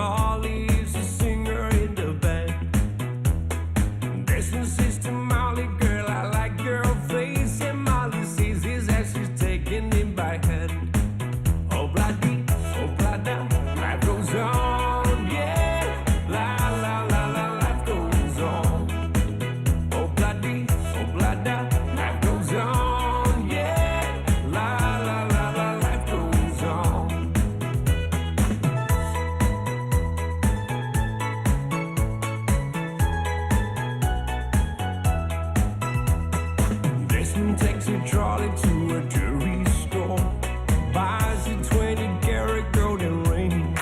Molly's a singer in the band. Desmond says to Molly, girl, I like your face. And Molly sees this as she's taking him by hand. Oh, bloody, oh, blada, life goes on, yeah. La, la, la, la, life goes on. Oh, bloody, oh, blada, life goes on, yeah. La, la, la, la, life goes on. Desmond takes a trolley to a jewelry store, buys a 20 karat golden ring,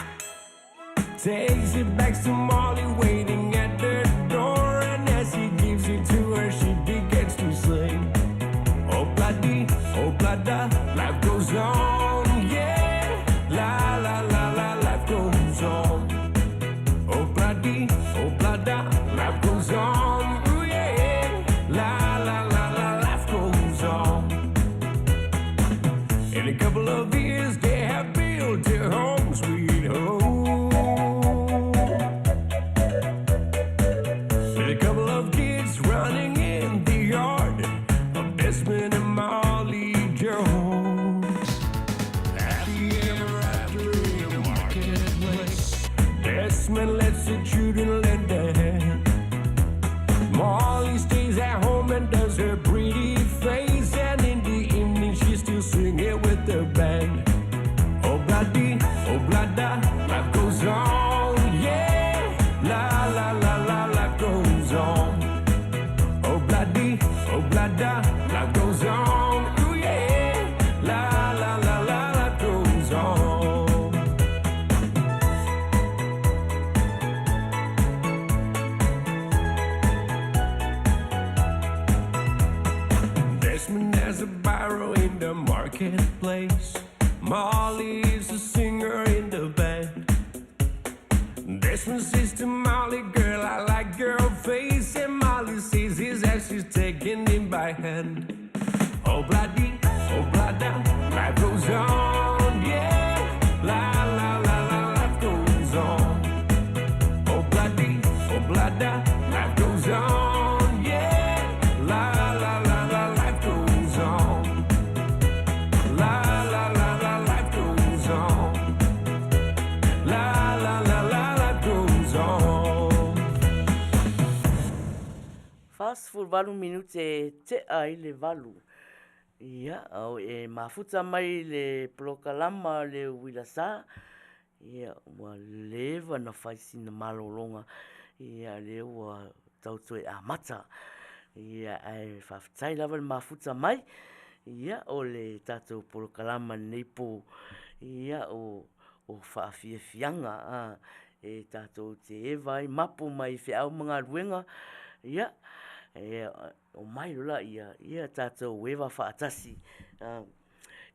takes it back to Molly waiting at the door, and as he gives it to her, she begins to sing. Oh bloody, oh blada, life goes on, yeah. La la la la, life goes on. Oh bloody, oh blada, life goes on, ooh yeah. La la la la, life goes on. In a couple of years, they have built a home, sweet home. With a couple of kids running in the yard of Desmond and Molly Jones. Happy ever after in the marketplace. Desmond lets the children lend a hand. Molly stays at home and does her pretty face, and in the evening she's still singing with the band. Oh bloody, oh blada, life goes on, yeah. La la la la, life goes on. Oh bloody, oh blada, life goes on, ooh yeah. La la la la, life goes on. Desmond has a barrow in the marketplace. Molly is a singer in the band. Desmond says to Molly, girl, I like your face. And Molly sees his as she's taking him by hand. Oh, bloody, oh, blada, life goes on, yeah. La, la, la, la, life goes on. Oh, bloody, oh, blada, life goes on, yeah. La, la, la, la, life goes on. La, la, la, la, life goes on. La, la, la, la, life goes on. 48 minute e tea i le valu. Ia, e mafuta mai le polokalama le uila sa, ia, ua leva na fai sina malologa, ia, lea ua tau toe amata. Ia, ae faafetai lava le mafuta mai, ia, o le tatou polokalama i lenei po, ia, o faafiafiaga e tatou te eva ai mapu mai feau ma galuega, ia, e omai loa laia, ia tatou eva faatasi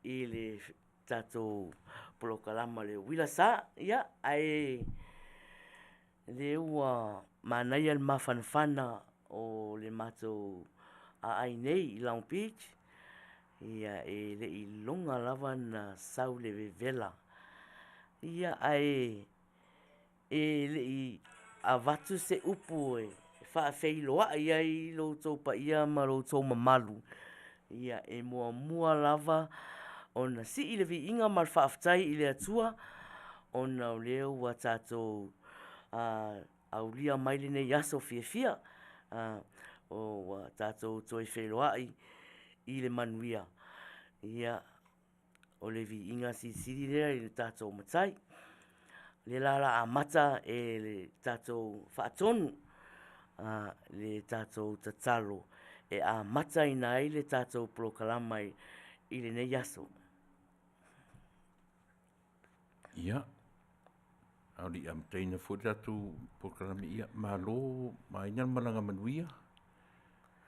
i le tatou polokalama le uila sa. Ia, ae o lea ua manaia le mafanafana o le matou aai nei i Long Beach, ia e le i iloga lava ona sau le vevela. Ia ae e le i avatu se upu e faafeiloai ai lo outou paia ma lo outou mamalu, ia e muamua lava ona sii le viiga ma le faafetai i le Atua ona o lea ua tatou aulia mai lenei aso fiafia, ua tatou toe feiloai i le manuia. Ia, o le viiga silisili lea i le tatou Matai. O lea la o le a amata e le tatou faatonu le tatou tatalo e amataina ai le tatou polokalama i lenei aso. Ia, a o le i amataina foi le tatou polokalame, ia malo Maina le malaga manuia.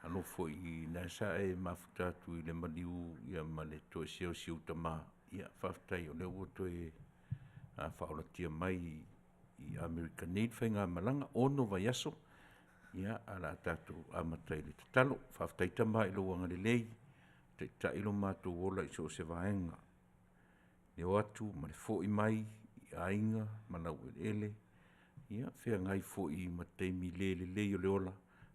Alo foi i lena sa e mafuta atu i le maliu ia ma le toesea o si ou tama. Ia faafetai o lea ua toe faaolatia mai i Amerika nei le faigamalaga, 6 vaiaso. Ia, ae o le a tatou amata i le tatalo. Faafetai Tama i lou agalelei, taitai lo matou ola i so o se vaega, le o atu ma le foi mai. aiga ma laueleele, ia feagai foi ma taimi le lelei o le ola,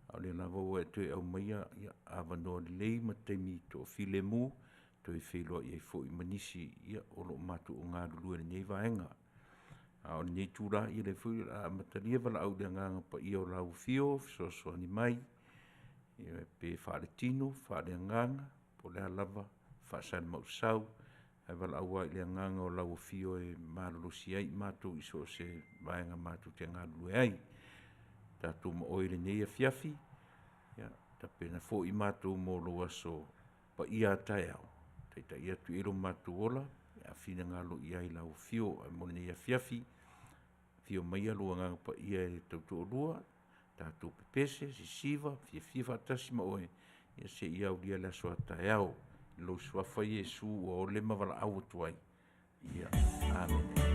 a o lea lava ua e toe aumaia avanoa lelei ma taimi toafilemu e toe feiloai ai foi ma nisi o lo o matou galulue i lenei vaega. A o lenei itula, ia o lea foi o le a amatalia valaau i le Agaga Paia o lau Afio fesoasoani mai, pe faaletino, faaleagaga, po o le a lava, faasalimausau, ae valaau lava i le Agaga o lau Afio e malolosi ai i matou i so o se vaega matou te galulue ai. Tatou ma oe i lenei afiafi, tapena foi matou mo lou Aso Paia a taeao, e taitai atu i ai lo matou ola pe a finagalo i ai lau Afio. Ae mo lenei afiafi, afio maia lou Agaga Paia e tautoalua, tatou pepese, sisiva, fiafia faatasi ma oe seia aulia le aso a taeao. I lou Suafa Iesu ua ole ma valaau atu ai. Ia. Amene.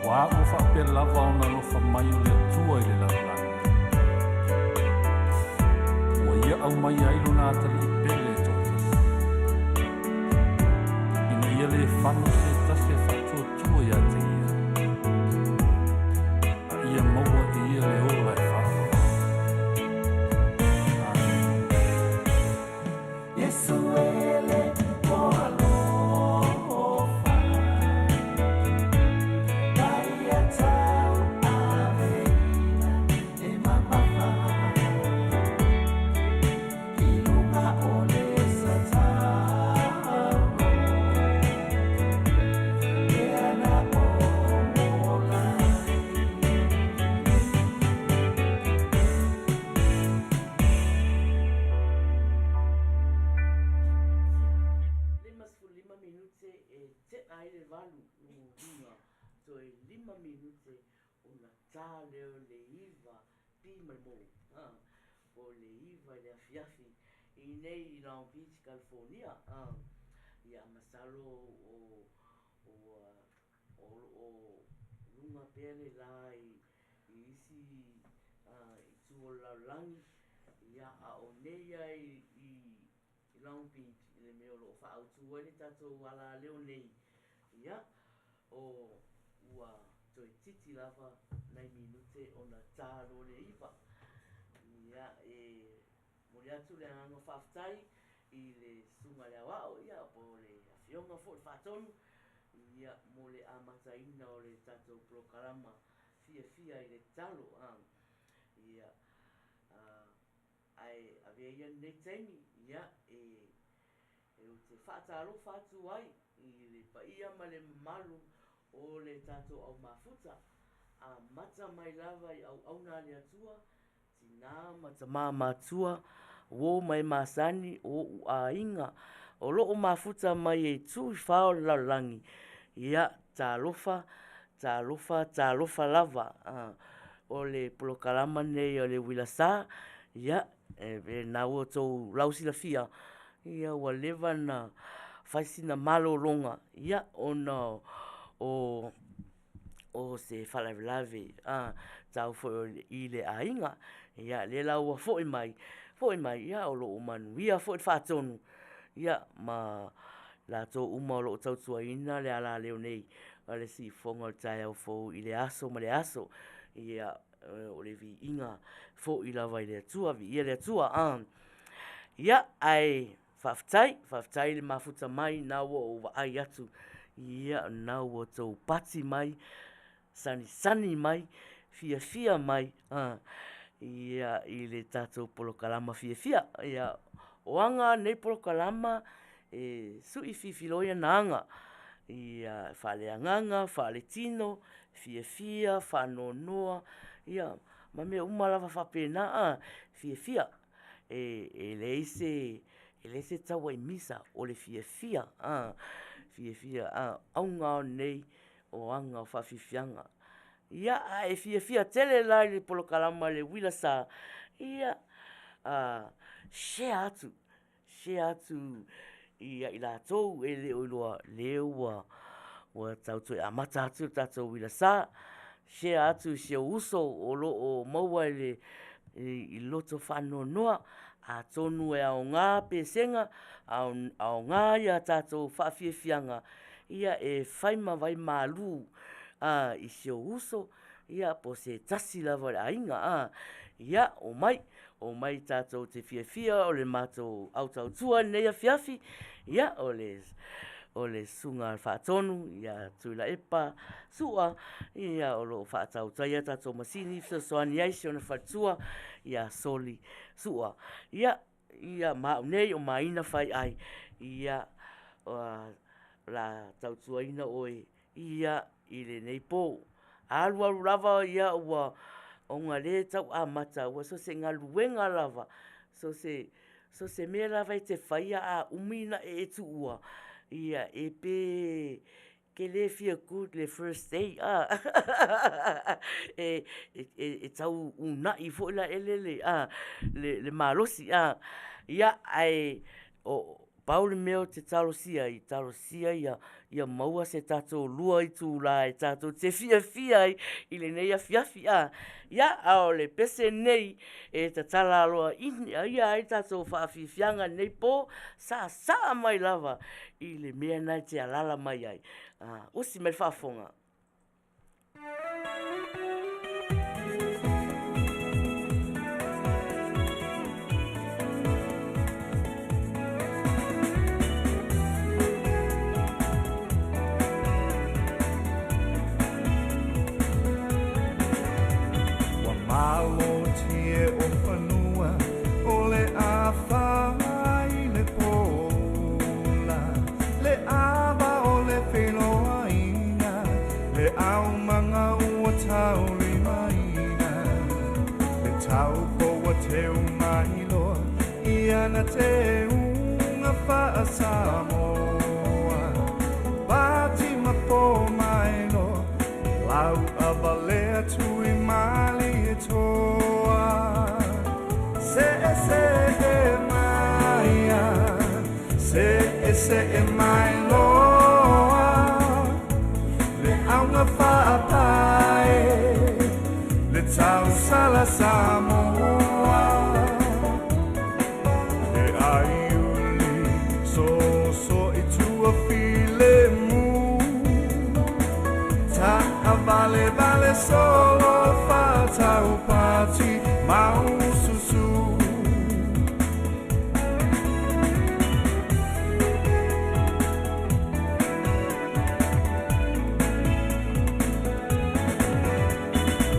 Auā ua faapea lava ona alofa mai o le Atua i le lalolagi, ua Ia aumaia ai Lona atalii pele e toatasi, ina ia le fano se tasi e faatuatua ia te Ia, a ia maua e ia le ola e faaola. Amene. 55 minute e tea ai le valu luga toe lima minute ona ta lea o le iva pi ma le mou po o le iva i le afiafi i nei i Long Beach, California. Ia masalo o ua o lo o luga pea le la i isi itu o le lalolagi, ia, a o nei lava i Long Beach i le mea o lo o faaautu ai le tatou alaleo nei, ia, o ua toeitiiti lava nai minute ona ta loa le 9. Ia, e momoli atu le agaga faafetai i le Susuga i le Aoao, ia, po o le Afioga foi i le Faatonu, ia, mo le amataina o le tatou polokalama fiafia i le tatalo. Ia, ae avea ia lenei taimi, ia, e ou te faatalofa atu ai i le paia ma le mamalu o le tatou au mafuta, amata mai lava i auauna a le Atua, tina ma tama matua, uo ma e masani, o ou aiga o lo o mafuta mai e itu e fa o le lalolagi, ia, talofa, talofa, talofa lava. O le polokalama lenei o le Uila Sa, ia, e pei o lena ua outou lausilafia, ia ua leva ona fai sina malologa ona o se faalavelave tau foi i le aiga. Ia lea la ua foi mai, foi mai, ia o lo o manuia foi le faatonu ma latou uma o lo o tautuaina le alaleo nei o le siufofoga o le taeao fou i lea aso ma lea aso. Ia, o le viiga foi lava i le Atua. Viia le Atua. Ia, ae faafetai, faafetai le mafuta mai, o lena ua ou vaai atu, o lena ua outou pati mai, sanisani mai, fiafia mai i le tatou polokalama fiafia. Ia, o aga lava o lenei polokalama, e sui fifiloi ana aga, faaleagaga, faaletino, fiafia, faanoanoa, ia ma mea uma lava faapena a, fiafia. E leai se tauaimisa, o le fiafia, fiafia. O auga lava o nei o aga o faafiafiaga. Ia, a e fiafia tele la i le polokalama a le Uila Sa, ia, share atu, share atu ia i latou e le o iloa o lea ua tau toe amata atu le tatou uila sa. Share atu i si ou uso o lo o maua i le loto faanoanoa, atonu e aoga pesega, aoga a tatou faafiafiaga e fai ma vaimalu i si ou uso po o se tasi lava o le aiga. Ia, omai, omai tatou te fiafia, o le matou autautua i lenei afiafi, ia, o le Susuga i le Faatonu ia Tuilaepa Sua o lo o faatautaia a tatou masini e fesoasoani ai si ona faletua ia Soli Sua. Ia, ma au nei o Maina Faiai, o le a tautuaina oe i lenei po. Alu alu lava ua ona o lea e tau amata, ua so o se galuega lava, so o se mea lava e te faia a umi ona e tuua, ia e pe e te le feel good i le first day. E tau uunai foi la le malosi. Ia, ae pau le mea ou te talosia ai, talosia ia maua se tatou 2 itula e tatou te fiafia ai i lenei afiafi. Ia, a o le pese lenei e tatala aloaia ai le tatou faafiafiaga i lenei po, saasaa mai lava i le mea lena e te alaala mai ai. Usi mai le faafofoga. Ua malotie o fanua o le afa i le poula, le ava o le feiloaiga, le aumaga ua taulimaina, le taupo ua teu mai loa i ana teuga faa-Samoa. Pati ma po mai loa, lau avalea tui malie toa. Se e se e maia, se e se e mai loa, le faapae le tausala Samoa. E aiuli soso i tua filemu Taavalevale solo faataupati maususu.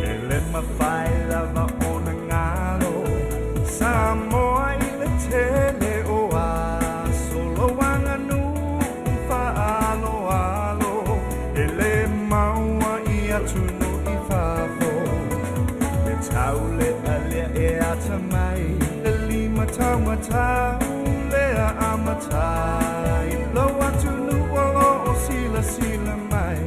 E le mafai lava ona galo Samoa i le tele o aso Lou aganuu faaaloalo E le maua i atunuu i fafo Le taulealea e atamai Le lima taumatau lea a matai Lou atunuu o lo o silasila mai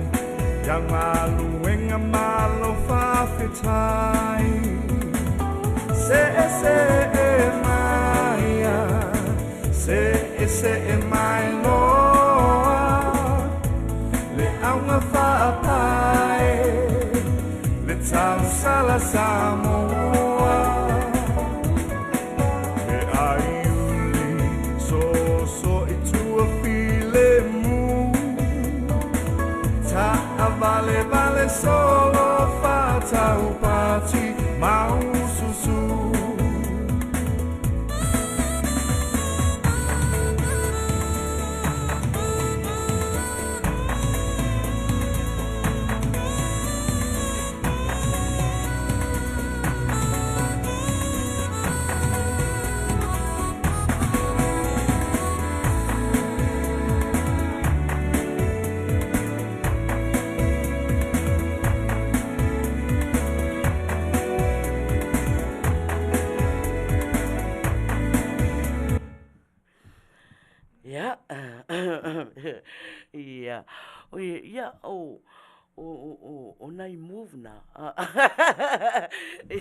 Ia galuega ma lou faafetai Seesee maia Seesee mai loa Le auga faapae Le tausala Samoa. E aiuli soso i tua filemu Taavalevale solo faataupati maususu. Ia, ia, ia, o, o, o, o nai move na.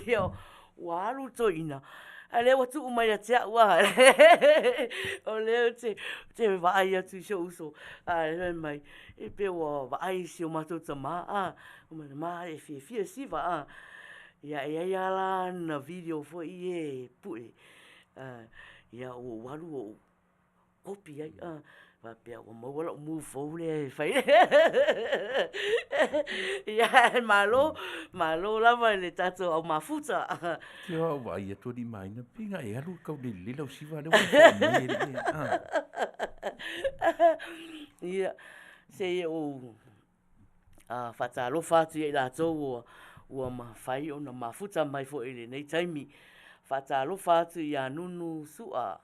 Ia, ua alu le toeaina, a lea ua tuu mai ia te au a. O lea ou te, te vaai atu i si ou uso, ae fai mai, e pei ua vaai i si o matou tama a, fai mai, ma e fiafia Siva a. Ia, e i ai lava la ana video foi ia e pue, ia ua ou alu ou kopi ai a, faapea ua maua lau move fou lea e fai. Ia ae malo, malo lava i le tatou au mafuta. Te au vaai atu alii ma aiga, pe na e alu e kau lelei lau siva lea ua e fo'i mai alii e, a. Ia, se i ou faatalofa atu ia i latou ua mafai ona mafuta mai foi i lenei taimi. Faatalofa atu ia Nunu Sua,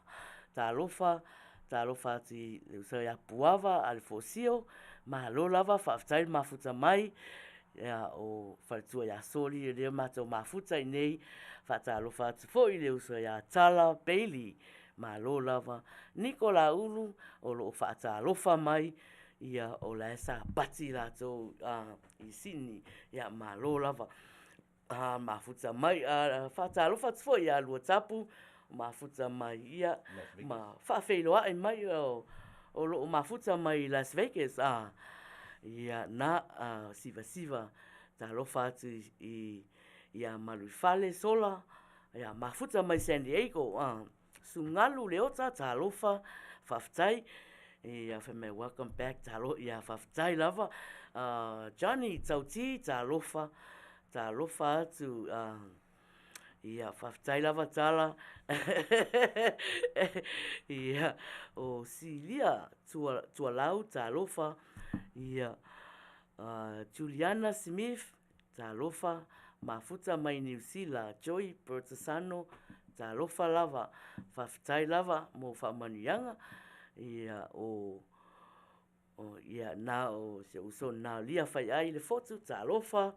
talofa, talofa atu i le uso ia Puava Alefosio, malo lava faafetai le mafuta mai, ia o faletua ia Soli lea matou mafuta i inei. Faatalofa atu foi i le uso ia Tala Bailey, malo lava. Niko Laulu o lo o faatalofa mai, ia o la e sapati latou i Sydney, ia malo lava. Mafuta mai, faatalofa atu foi ia Luatapu, mafuta mai ia ma faafeiloai mai o lo o mafuta mai i Las Vegas. Ia na sivasiva talofa atu ia Maluifale Sola, ia mafuta mai San Diego. Sugalu Leota, talofa, faafetai. Ia fai mai welcome back, talo, ia faafetai lava. Johnny Tauti, talofa, talofa atu. Ia faafetai lava Tala. Ia, o Silia Tualau, talofa. Ia, Juliana Smith, Talofa, mafuta mai Niu Sila, Joy Bertasano, talofa lava, faafetai lava mo faamanuiaga, ia o ia na o si ou uso na Lia Faiai le Fotu, talofa,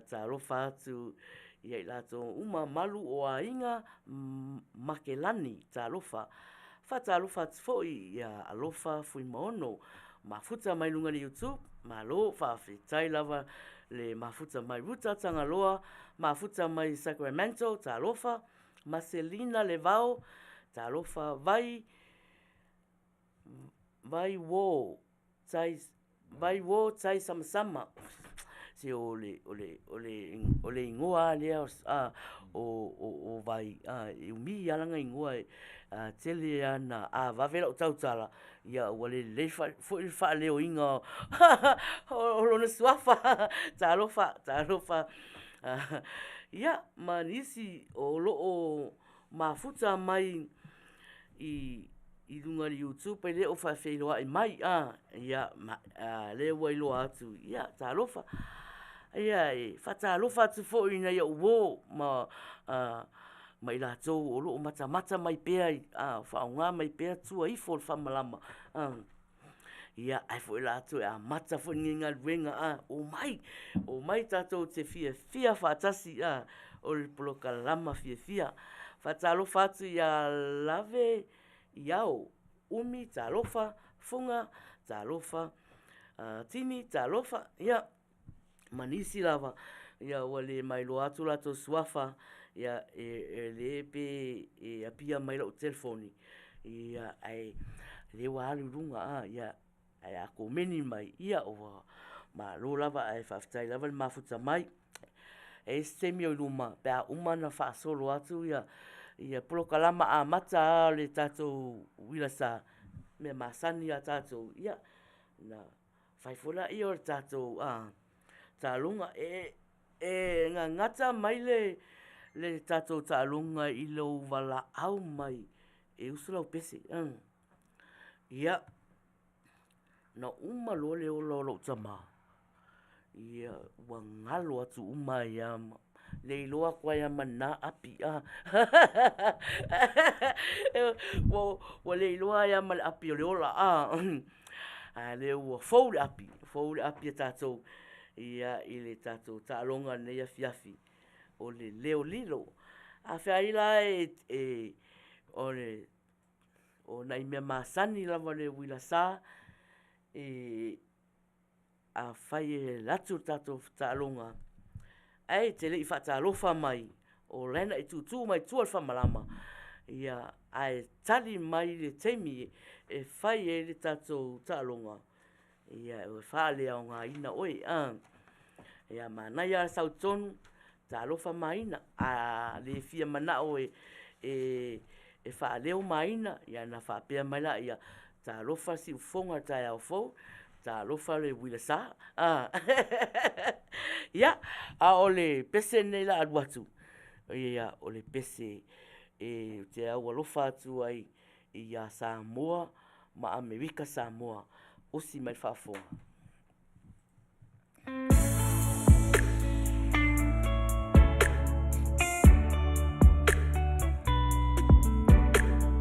talofa atu ia i latou uma malu o aiga Makelani, talofa. Faatalofa atu foi ia Alofa Fuimaono, mafuta mai luga i le YouTube, malo faafetai lava le mafuta mai Ruta Tagaloa, mafuta mai Sacramento, talofa, Maselina Levao, talofa, Vai Vai Wo Tai Vai Wo Tai Samasama. Se o le, o le, o le, o le igoa lava lea o, o Vai, e umi lava lana igoa e tele lava ina, a vave lau tautala, ia ua le lelei foi le faaleoina o lona suafa. Talofa, talofa. Ia, ma nisi o lo o mafuta mai i luga o le Youtube e le o faafeiloai mai, ia, a o lea ua iloa atu, ia talofa. Ia e faatalofa atu foi i nai au uo ma i latou o lo o matamata mai pea, faaaoga mai pea tua ifo o le faamalama, ia ae foi o le a toe amata foi lenei galuega, omai, omai tatou te fiafia faatasi, o le polokalama fiafia. E faatalofa atu ia Lave Iao Umi talofa, Fuga talofa, Tini talofa, ia ma nisi lava ua le mailoa atu o latou suafa, e le pe e apia mai i lau telefoni, ae o lea ua alu i luga, ae a komeni mai, ia ua malo lava ae faafetai lava le mafuta mai. E i ai se taimi o i luma pe a uma ona faasolo atu ia polokalama amata lava o le tatou uila sa, mea masani lava a tatou, ia ona fai foi lea o le tatou taaloga. E gagata mai le tatou taaloga i lou valaau mai e usu lau pese. Ia, na uma loa le ola o lou tama, ia ua galo atu uma ai lava ma le iloa atu ai lava ma lena api. Ua le iloa ai lava ma le api o le ola, a o lea ua fou le api, fou le api a tatou i le tatou taaloga i lenei afiafi, o le leo lilo. A fea ai la o nai mea masani lava o le uila sa, afai e alu atu le tatou taaloga ae e te le i faatalofa mai, o la e na e tutu mai tua o le faamalama, ae tali mai i le taimi e fai ai le tatou taaloga, ia e faaleaogaina oe. Ia manaia lava le sau i totonu, talofa Maina, a le fia manao e faaleo Maina, ia ona faapea mai lea, talofa Siufofoga i le taeao fou, talofa le uila sa. Ia, a o le pese lenei o le a alu atu, o le pese ou te aualofa atu ai ia Samoa ma Amerika Samoa. Osi mai le faafofoga.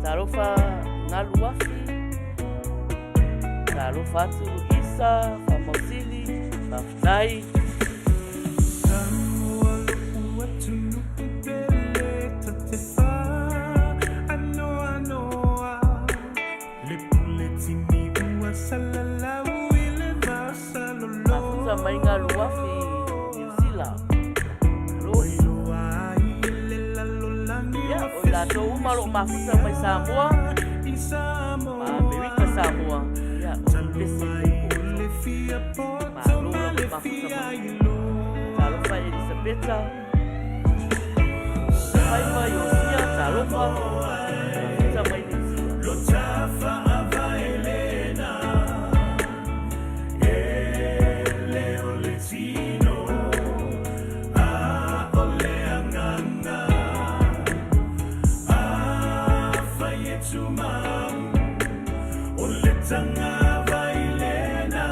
Talofa Galuafi, talofa atu Isa Faamausili, faafetai. Samoa lo'u atunuu pele ta te faanoanoa Le pule tini ua salalau i le vasalolo Mafuta mai Galuafi, Niu Sila. Alo. Ua iloa ai e le lalolagi Ia, ua o i latou uma o lo o mafuta mai Samoa i Samoa ma Amerika Samoa. Ia, o le pese Talu lenei ai mo o outou. le fia poto Malo ma lava le le mafuta fia mai. iloa Talofa Elisapeta. Faiva Iosia, talofa. Mafuta mai Niu Sila. Lo tafaavaelena e le o le tino a o le agaga afai e tumau o le tagavailena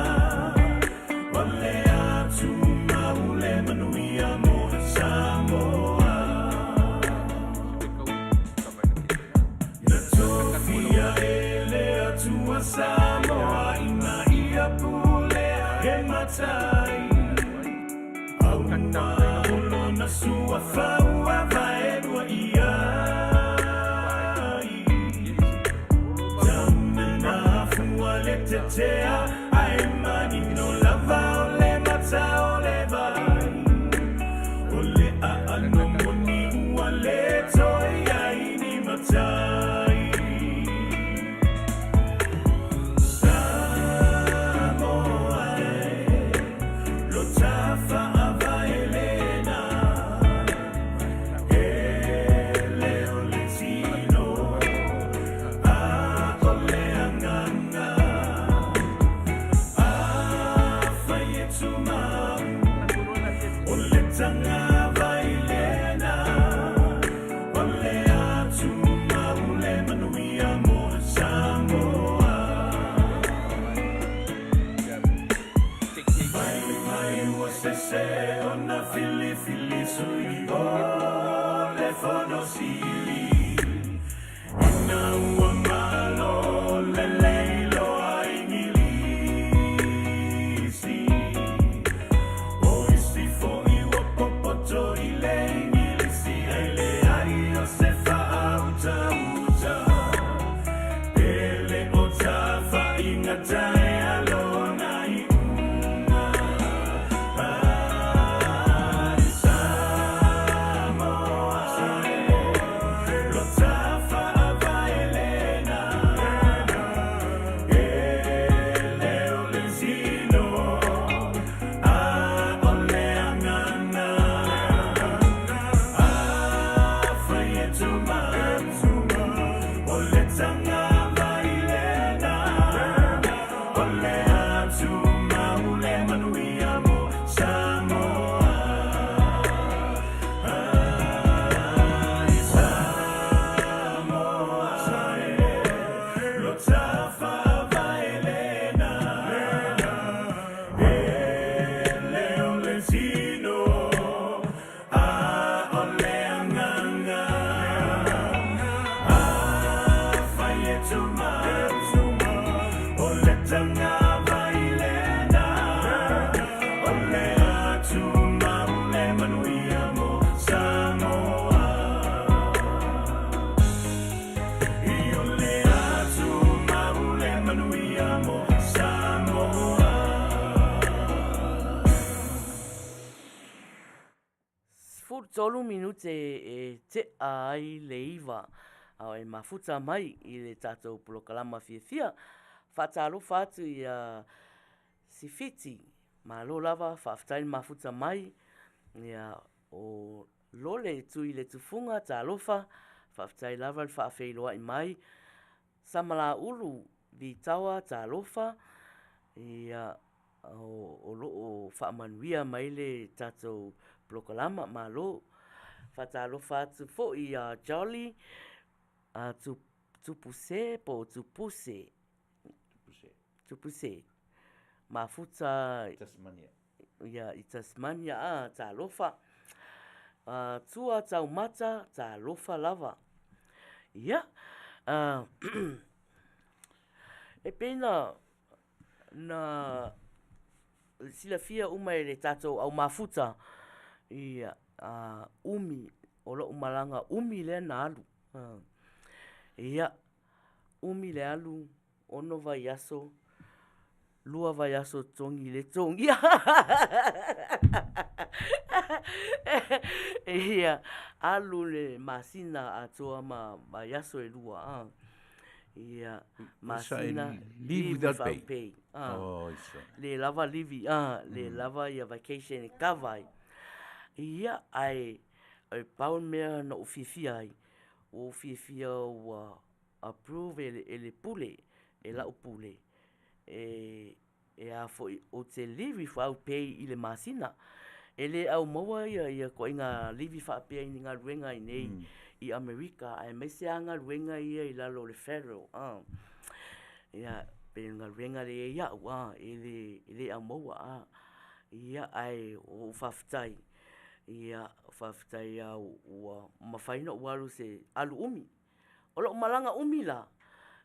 o le atumau le manuia mo Samoa. Na tofia e le Atua Samoa ina ia pulea e matai Aua o lona suafa ua vaelua i ai Tauna na afua le tetea ae manino lava o le mata o le vai O le aano moni ua le toe i ai ni matai Samoa e lo tafaavaelena ona filifili sui o le Fono Sili. Ina ua malo lelei loa Igilisi, o isi foi ua popoto i le Igilisi ae leai o se faautauta. Pe le o tafaiga taea lona iuga. Ai Samoa e, lo tafaavae lena, e le o le tino, a o le agaga. Afai e tumau, o le tagavai lena, o le a tumau le manuia mo Samoa. Ai Samoa e, lo tafaavae lena, e le o le tino, a o le agaga. Afai e tumau, o le tagavai lena, o le a tumau le manuia mo Samoa. I o le a tumau le manuia mo Samoa. 13 minute e tea ai le 9 a e mafuta mai i le tatou polokalama fiafia. Faatalofa atu ia Sifiti, malo lava, faafetai le mafuta mai. Ia, o Lole Tui le Tufuga, talofa, faafetai lava le faafeiloai mai. Samalaulu Vitaoa, talofa, ia, o lo o faamanuia mai le tatou polokalama, malo. Faatalofa atu foi ia Jolly Tupuse po o Tupuse. Tupuse. Mafuta Tasmania. Ia, i Tasmania, a, talofa. Tua Taumata, talofa lava. Ia, e pei na na silafia uma e le tatou au mafuta ia umi o lou malaga umi lea na alu. Ia, umi le alu, 6 vaiaso, 2 vaiaso totogi le totogia. Ia, alu le masina atoa ma vaiaso e 2. Ia, masina leave without pay. Oh, le lava livi, le lava ia vacation e kava ai. Ia, ae e pau le mea na ou fiafia ai, ua ou fiafia ua approve e le pule, e lau pule, e e a foi, ou te leave without pay i le masina. E le au maua ia ia ituaiga livi faapea i ni galuega i inei i Amerika, aemaise lava galuega ia i lalo o le federal. Ia, pei o le galuega lea e i ai au, e le e le au maua. Ia, ae ua ou faafetai, ia, faafetai lava ua mafai ona ou alu i se alu umi. O lou malaga umi la,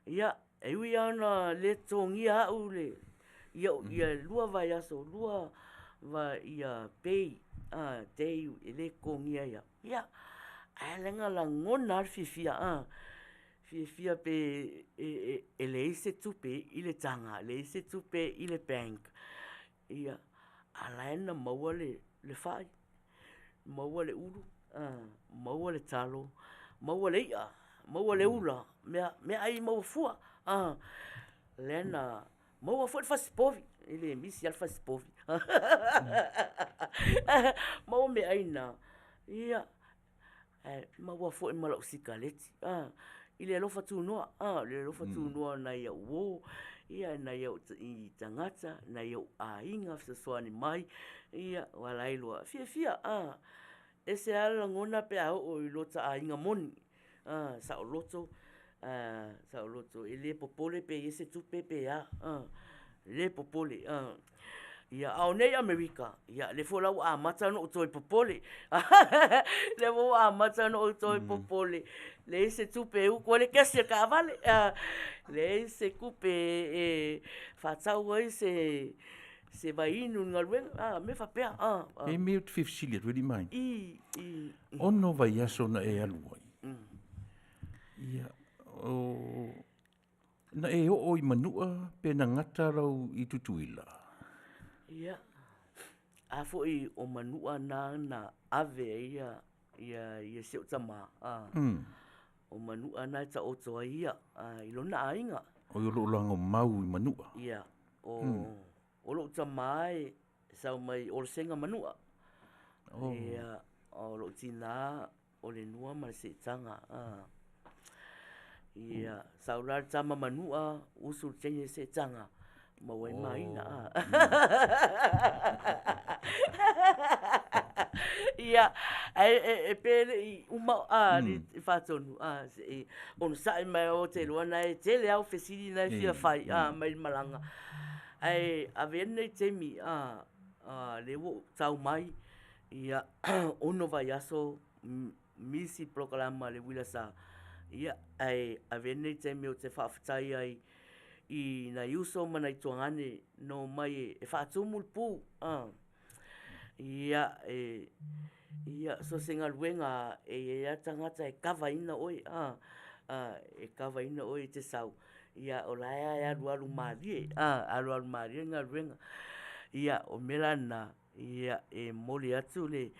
ia, e ui lava ina le totogia au le, ia 2 vaiaso, 2 ia pay, day e le totogia ai au, ia, ae na lagona lava le fiafia, fiafia pe e leai se tupe i le taga, leai se tupe i le bank, ia, a o la e na maua le fai, maua le ulu, maua le talo, maua le i'a, maua le ula, meaai maua fua, lea na maua foi le fasipovi, e le misi lava le fasipovi. Maua meaai na, ia, ae maua foi ma lau sikaleti, i le alofa tunoa, le alofa tunoa o nai au uo, ia nai ou tagata, nai ou aiga fesoasoani mai, ia ua la e iloa, fiafia, ese lava le lagona pe a oo i lo ta aiga moni, saoloto, saoloto e le popole pe i ai se tupe pe a, e le popole. Ia, a o nei Amerika, ia, lea foi la ua amata ona ou toe popole. Lea foi ua amata ona ou toe popole, leai se tupe e uku ai le kesi o le taavale, leai se tupe e faatau ai se se vaiinu i le galuega, a, mea faapea, a. E mea ou te fia fesili atu ai Limai. I, i. Ono vaiaso na e alu ai, ia, o Na e oo i Manua pe na gata lau i Tutuila? Ia, a foi o Manua na na ave ai ia, ia, ia si ou tama, a. O Manua na e taoto ai ia, a, i lona aiga. Oi o lou lago mau i Manua. Ia, o, o lou tama e sau mai Olosega Manua. Oh. Ia, o lou tina o le nua ma le seetaga a. Ia, sau la le tama manua, usu le teine seetaga, maua ai maina a. Ia, ae e, e pe le i uma a le faatonu a, se i onosai mai o te iloa na e tele au fesili na e fia fai a mai le malaga. Ae avea lenei taimi a, a lea ua ou tau mai Ia, ono vaiaso misi polokalama a le uila sa, ia, ae avea lenei taimi ou te faafetai ai i nai uso ma nai tuagane na omai e faatumu le pu. Ia, e, ia, so o se galuega e i ai lava tagata e kavaina oe, e kavaina oe e te sau, ia, o la e alualu malie, alualu malie le galuega. Ia, o le mea la lena, Ia, e momoli atu le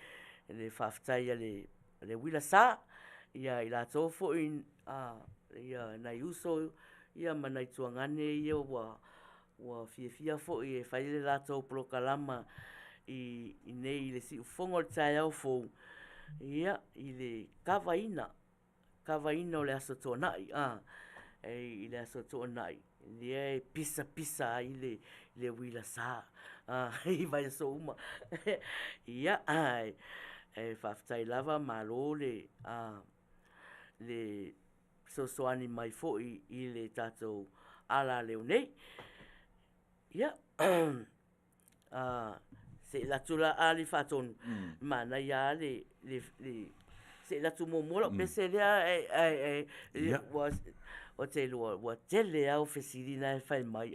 le faafetai a le le uila sa ia i latou foi a ia nai uso ia ma nai tuagane ia ua ua fiafia foi e fai le latou polokalama i inei i le siufofoga o le taeao fou ia i le kavaina kavaina o le Aso Toonai, a, i le Aso Toonai, lea e pisapisa ai le, le uila sa, a, i vaiaso uma. Ia, e faafetai lava, malo le, a, le fesoasoani mai foi i le tatou alaleo nei. Ia, se i alu atu la Ali Faatonu, manaia lava le, se i alu atu muamua lau pese lea ae ou te iloa ua tele au fesili na e fai mai.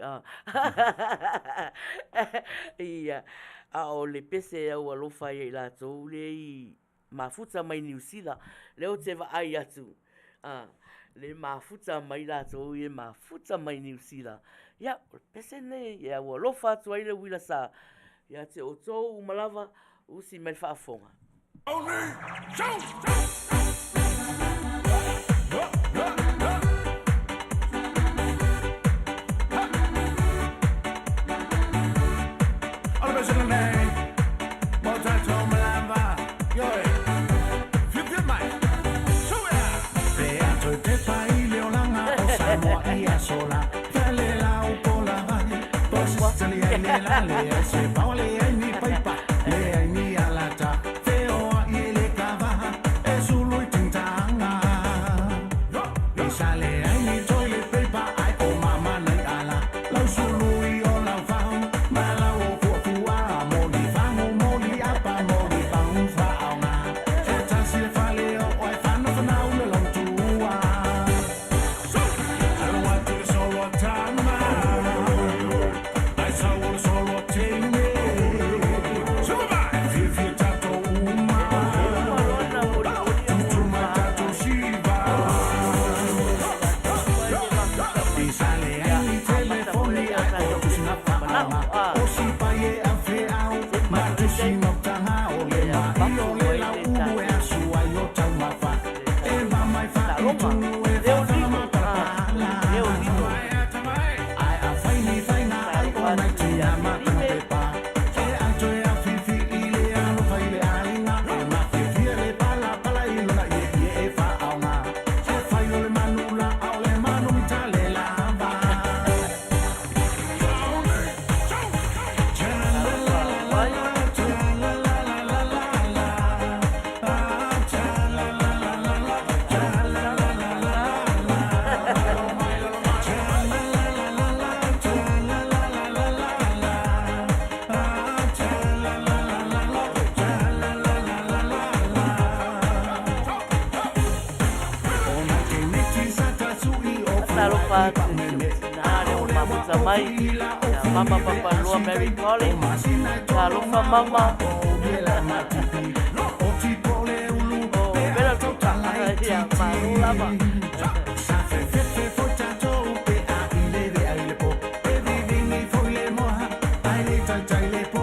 Ia, a o le pese e aualofa ai ia i latou lea i mafuta mai Niu Sila, lea ou te vaai atu, a, le mafuta mai latou ia e mafuta mai Niu Sila. Ia, o le pese lenei e aualofa atu ai le uila sa ia te outou uma lava, usi mai le faafofoga. Faatalofa atu i si ou tinā lea ua mafuta mai, ia Mama Papaloa Mary Collins. Talofa mama. O Bella Tuka. Ia, malo lava. Talofa atu ia Kei. Faafetai lava.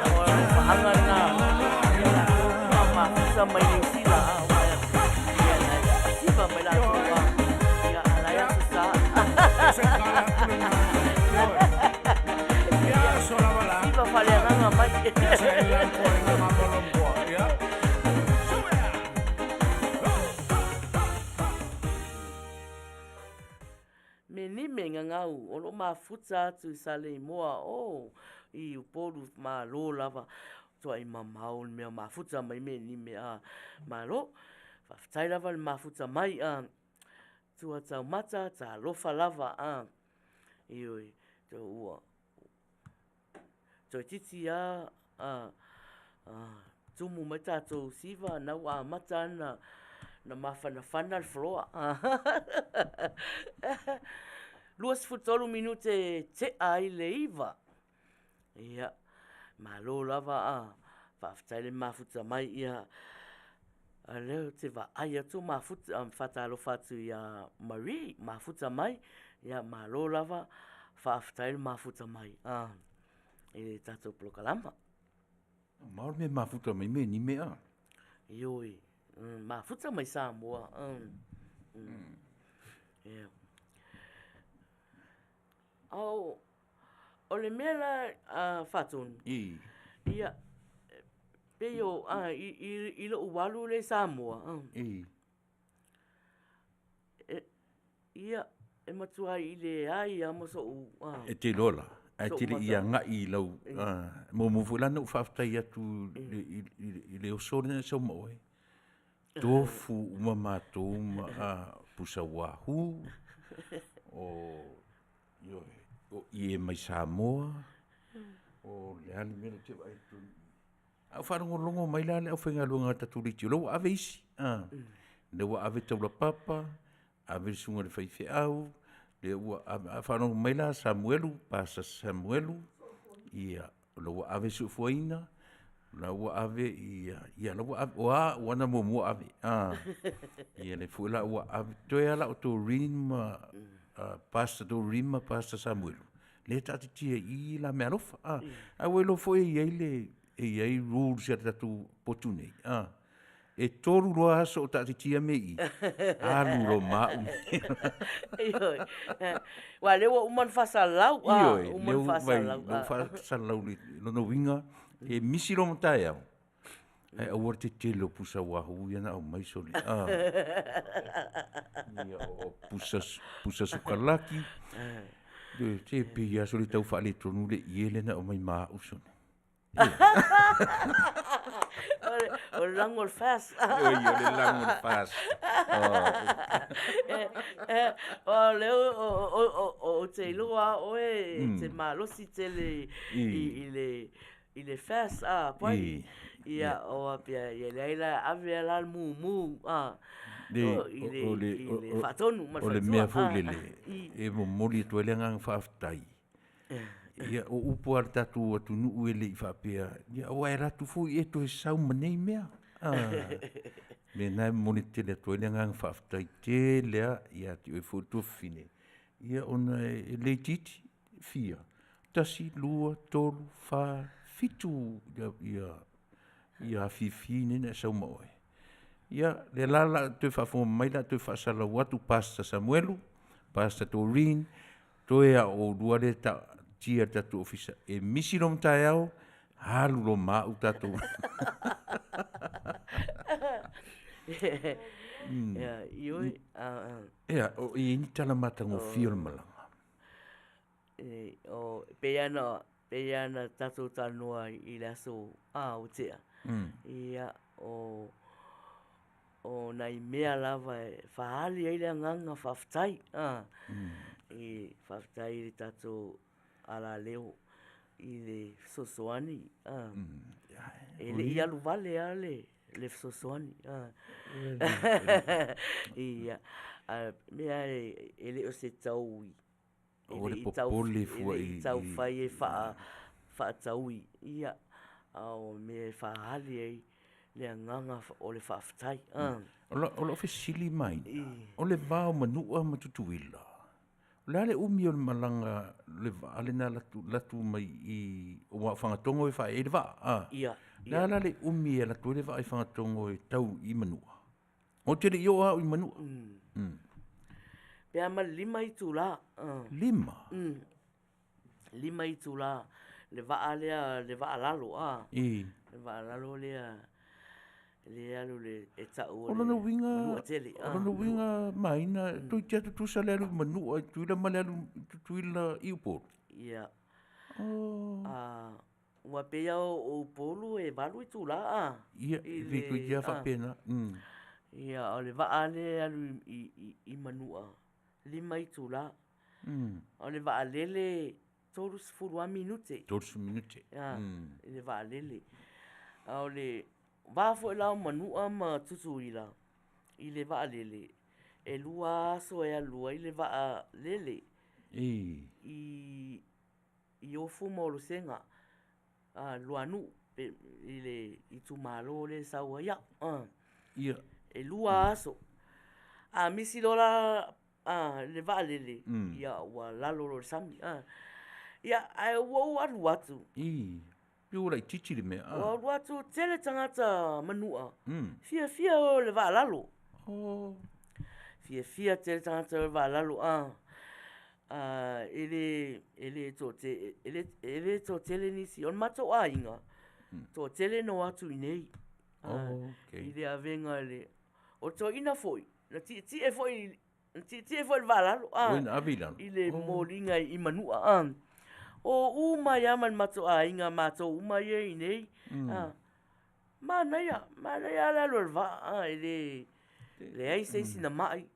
O le alofaaga lena ia latou ma mafuta mai Niu Sila a ia na siva mai latou a ia a la e aso sa. Siva faaleagaga mai. Me ni me gagau o lo o mafuta atu i Saleimoa o i Upolu malo lava tuai mamao le mea mafuta mai me ni me a malo faafetai lava le mafuta mai a tua taumata talofa lava a ioe ua Toeitiiti a tumu mai tatou siva na ua amata ana na mafanafana le floor. 23 minute e tea ai le 9. Ia, malo lava a faafetai le mafuta mai ia a lea ou te vaai atu o mafuta faatalofa atu ia Marie mafuta mai. Ia malo lava faafetai le mafuta mai a i le tatou polokalama. Mamao le mea mafuta mai me ni mea. Ioe, mafuta mai Samoa. Ia. Ao, o le mea la a Faatonu. I. Ia, pei o, a, i lou alu lea i Samoa. I. Ia, e matua i leai lava ma so'u. E te iloa la, ae te le i agai i lau, muamua foi la ona ou faafetai atu i le oso lea na e sau ma oe. Tofu uma matou ma pusa wahoo, o, ioe, o ie mai Samoa, o le a le mea lea ou te vaai atu i i. A o faalogologo mai la le aufaigaluega a le tatou leitio, lea ua ave isi, a, lea ua ave taulapapa, ave le susuga i le faifeau, lea ua ave, a o faalogo mai la Samuelu, Pastor Samuelu, ia, o la ua ave Soofuaina, o la ua ave ia, ia la ua ave, o a ua na muamua ave, a, ia lea foi la ua ave, toe lava la o Doreen ma, Pastor Doreen ma Pastor Samuelu, lea e taatitia i i la meaalofa, a. Ae ua iloa foi e i ai le, e i ai rules a le tatou potu nei, a. E tolu loa aso o taatitia mea i i, alu loa ma au. Ioe. Aua o lea ua uma ona faasalalau, a. Ioe, Uma ona faasalalau. Lea ua faasalalau i lona uiga, e misi loa ma taeao, ae aua le tetele o pusa wahoo ia na aumai sole. A. Ia, o pusa, pusa sukalaki. Se pei lava sole tau faaletonu le ie lea na aumai ma au sole. O le lago o le FAST. Oi, o le lago o le FAST. O lea ou te iloa lava oe e te malosi tele i le i le FAST a pai. Ia, o apea, ia leai la, ave lava la le mumu a, i le faatonu ma le faletua. O le mea foi lele, e momoli atu ai le agaga faafetai. Ia, o upu a le tatou atunuu e le i faapea, ia aua e alu atu foi e toe sau ma nei mea. A, mea lena e momoli tele atu ai le agaga faafetai tele lava ia te oe foi le tuafafine, ia ona e le itiiti, fia. 1, 2, 3, 4, 7 ia ia ia afifi nei na e sau ma oe. Ia, lea la la toe faafofoga mai la toe faasalau atu Pastor Samuelu, Pastor Doreen, toe a o oulua lea ta tia le tatou ofisa. E misi lo mataeao, alu lo ma au tatou. Ia, ioe, Ia, o i ai ni tala matagofie o le malaga. E, o, pei ana, pei ana tatou talanoa i le aso a ua tea. Ia, o, o nai mea lava e faaali ai le agaga faafetai, a, i, faafetai i le tatou alaleo i le fesoasoani, a. E le i alu vale lava le, le fesoasoani, a. Ia, a mea e, e le o se taui Aua le popole fua i... E le i tau fai e faataui, ia, a o mea e faaali ai le agaga o le faafetai. O lau fesili mai, o le va o Manua ma Tutuila, o le a le umi o le malaga le vaa lena e alu atu mai i, aua o Fagatogo e faaee ai le vaa, a? Ia. O le a la le umi e alu atu ai le vaa i Fagatogo e tau i Manua? Ou te le i oo au i Manua. Pe a ma le 5 itula. 5? 5 itula le vaa lea, le vaa lalo. Le vaa lalo lea, le alu le, e tau o le Manua tele. O lona uiga Maina, toeitiiti lava tutusa le alu i Manua i Tutuila ma le alu i Tutuila i Upolu? Ia. Ua pei lava o Upolu e 8 itula a? Ia, e pei toeitiiti lava faapena. Ia, o le vaa lea e alu i Manua, 5 itula. O le vaalele, 30 lava minute. 30 minute. Ia, i le vaalele. A o le va foi la o Manua ma Tutuila i le vaalele, e 2 aso e alu ai le vaalele i i Ofu ma Olosega, Luanuu i le itumalo lea e sau ai au. Ia. E 2 aso. A misi loa la le vaalele, ia ua lalo loa i le sami. Ia, ae ua ou alu atu. I, pei ua laitiiti le mea. Ua alu atu, tele tagata Manua, fiafia e o i le vaa lalo. Fiafia tele tagata e o i le vaa lalo. E le, e le toatele, e le toatele nisi. O le matou aiga, toatele na o atu i inei i le avega i le... O le toeaina foi, na tietie foi, na tietie foi i le vaa lalo, i le moliga i Manua. O uma ai lava ma le matou aiga, matou uma ia i inei. Manaia, manaia lava le alu o le vaa, e le, leai se isi na mai.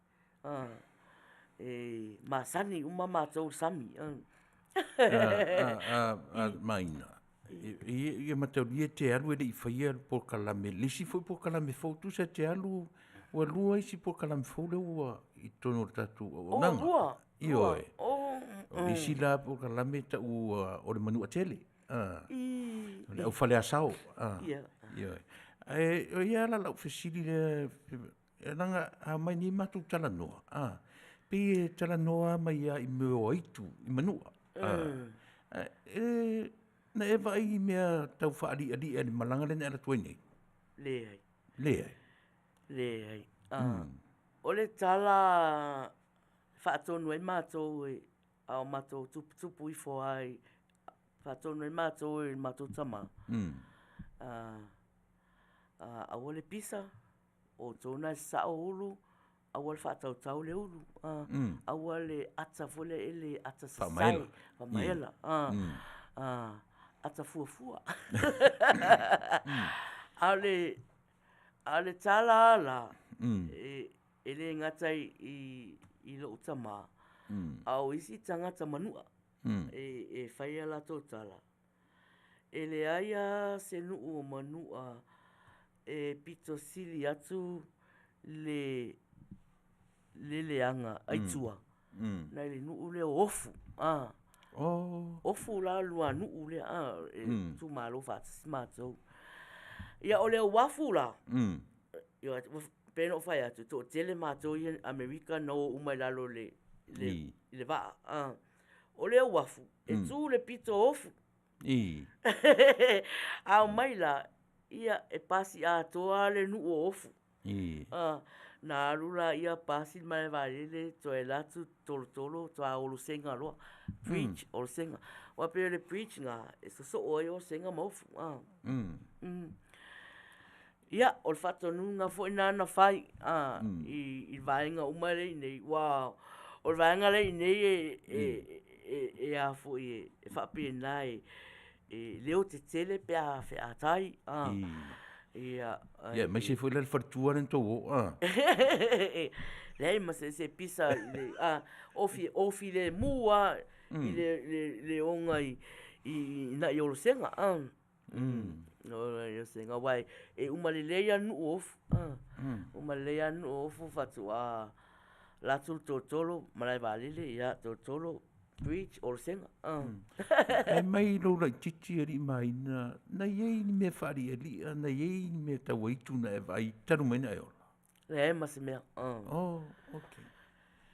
E masani uma matou i le sami. Maina, ia mataulia e te alu e le i faia le polokalame, le isi foi polokalame fou, tusa e te alu, ua 2 isi polokalame fou lea ua i totonu o le tatou auaunaga. O, 2? Ioe. O le isi la polokalame e tau o le Manuatele. O le aufale asao. Ioe. Ae o ia la lau fesili lea, leaga a omai nei matou talanoa, a, pei e talanoa mai lava i mea o aitu i Manua. A, e, na e vaai i mea tau faali'ali'a i le malaga lea na e alu atu ai nei? Leai. Leai. Leai. O le tala faatonu ai matou e, a o matou tuputupu ifo lava i, faatonu ai matou e le matou tama, aua le pisa, o outou na e sasao ulu, aua le faatautau le ulu, aua le ata foi lea e le ata sasae, faamaela, ata fuafua. A o le tala lava la, e le gata i lou tama, a o isi tagata manua e fai a latou tala, E leai lava se nuu o Manua e pito sili atu le le leaga aitua nai le nuu lea o Ofu. Ofu la lua nuu lea e itumalo faatasi matou. Ia o le uafu la, pei ona ou fai atu, e toatele matou ia Amerika na o uma i lalo i le vaa. O le uafu, e tu le pito o Ofu. A omai la, ia, e pasi atoa le nuu o Ofu. Na alu laia pasi le malae vaalele toe alu atu tolotolo toa Olosega loa, bridge Olosega. Aua pei o le bridge lena e sosoo ai Olosega ma Ofu. Ia, o le faatonuga foi lena na fai i vaega uma lea e i inei, aua o le vaega lea e i inei e a foi e faapena, e leo tetele pe a featai. Ia, aemaise foi la le faletua lea na tou o a? Leai ma se isi e pisa i le, o filemu lava i le oga i nai Olosega. Aua e uma lelei lava le nuu o Ofu. Uma lelei lava le nuu o Ofu faatoa alu atu le tolotolo malae vaalele, ia tolotolo bridge Olosega. Ae mai lou laitiiti alii ma Maina, na i ai ni mea faali'ali'a, na i ai ni mea tau aitu na e vaai talu mai ona e ola? Leai ma se mea. Oh, okay.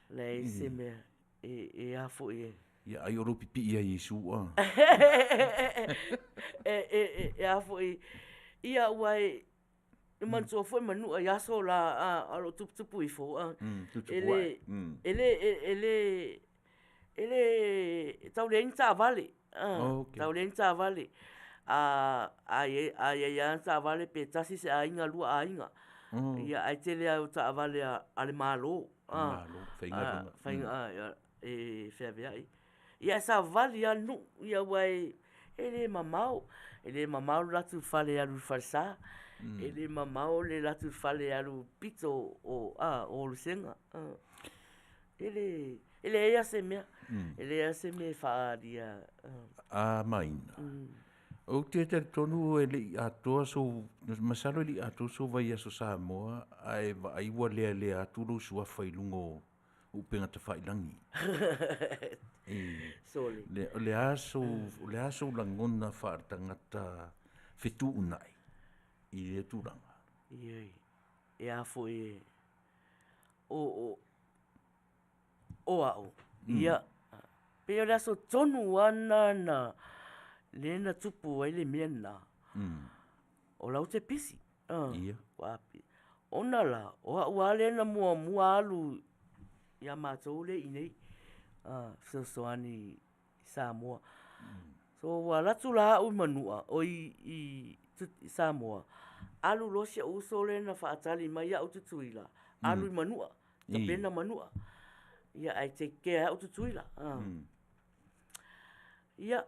Leai se mea. E a foi e. Ia ai o lou pipii ia Iesu a. E a foi, ia ua e manatua foi manua i aso la a o lo o tuputupu ifo, a. Tuputupu ae. E le, e le, e le, e tau leai ni taavale, tau leai ni taavale. A i ai lava ni taavale pe tasi se aiga lua aiga. Ia ae tele lava o taavale a le Malo. Malo, faigaluega. Faiga, e feaveai. Ia e savali lava le nuu, ia aua e le mamao. E le mamao le alu atu i le fale e alu i le falesa. E le mamao le alu atu i le fale e alu i le pito o Olosega. E le, e leai lava se mea, e leai lava se mea e faaalia. A Maina, ou te talitonu e le i atoa sou, masalo e le i atoa sou vaiaso Samoa ae vaai ua lealea atu lou suafa i luga o upega tafailagi. Sole. O le a sou, o le a sou lagona faaletagata fetuunai i lea tulaga? Ioe, e a foi e, o, o, o au, ia, pei o le aso tonu lava lena na, lea na tupu ai le mea lena, o la ou te pisi. Ona la, o au lava lea na muamua alu ia matou lea i inei, fesoasoani i Samoa. So ua alu atu la au i Manua, oi i Samoa, alu loa si ou uso lea na faatali mai au i Tutuila, alu i Manua, tapena Manua. Ia ae take care e au Tutuila. Ia,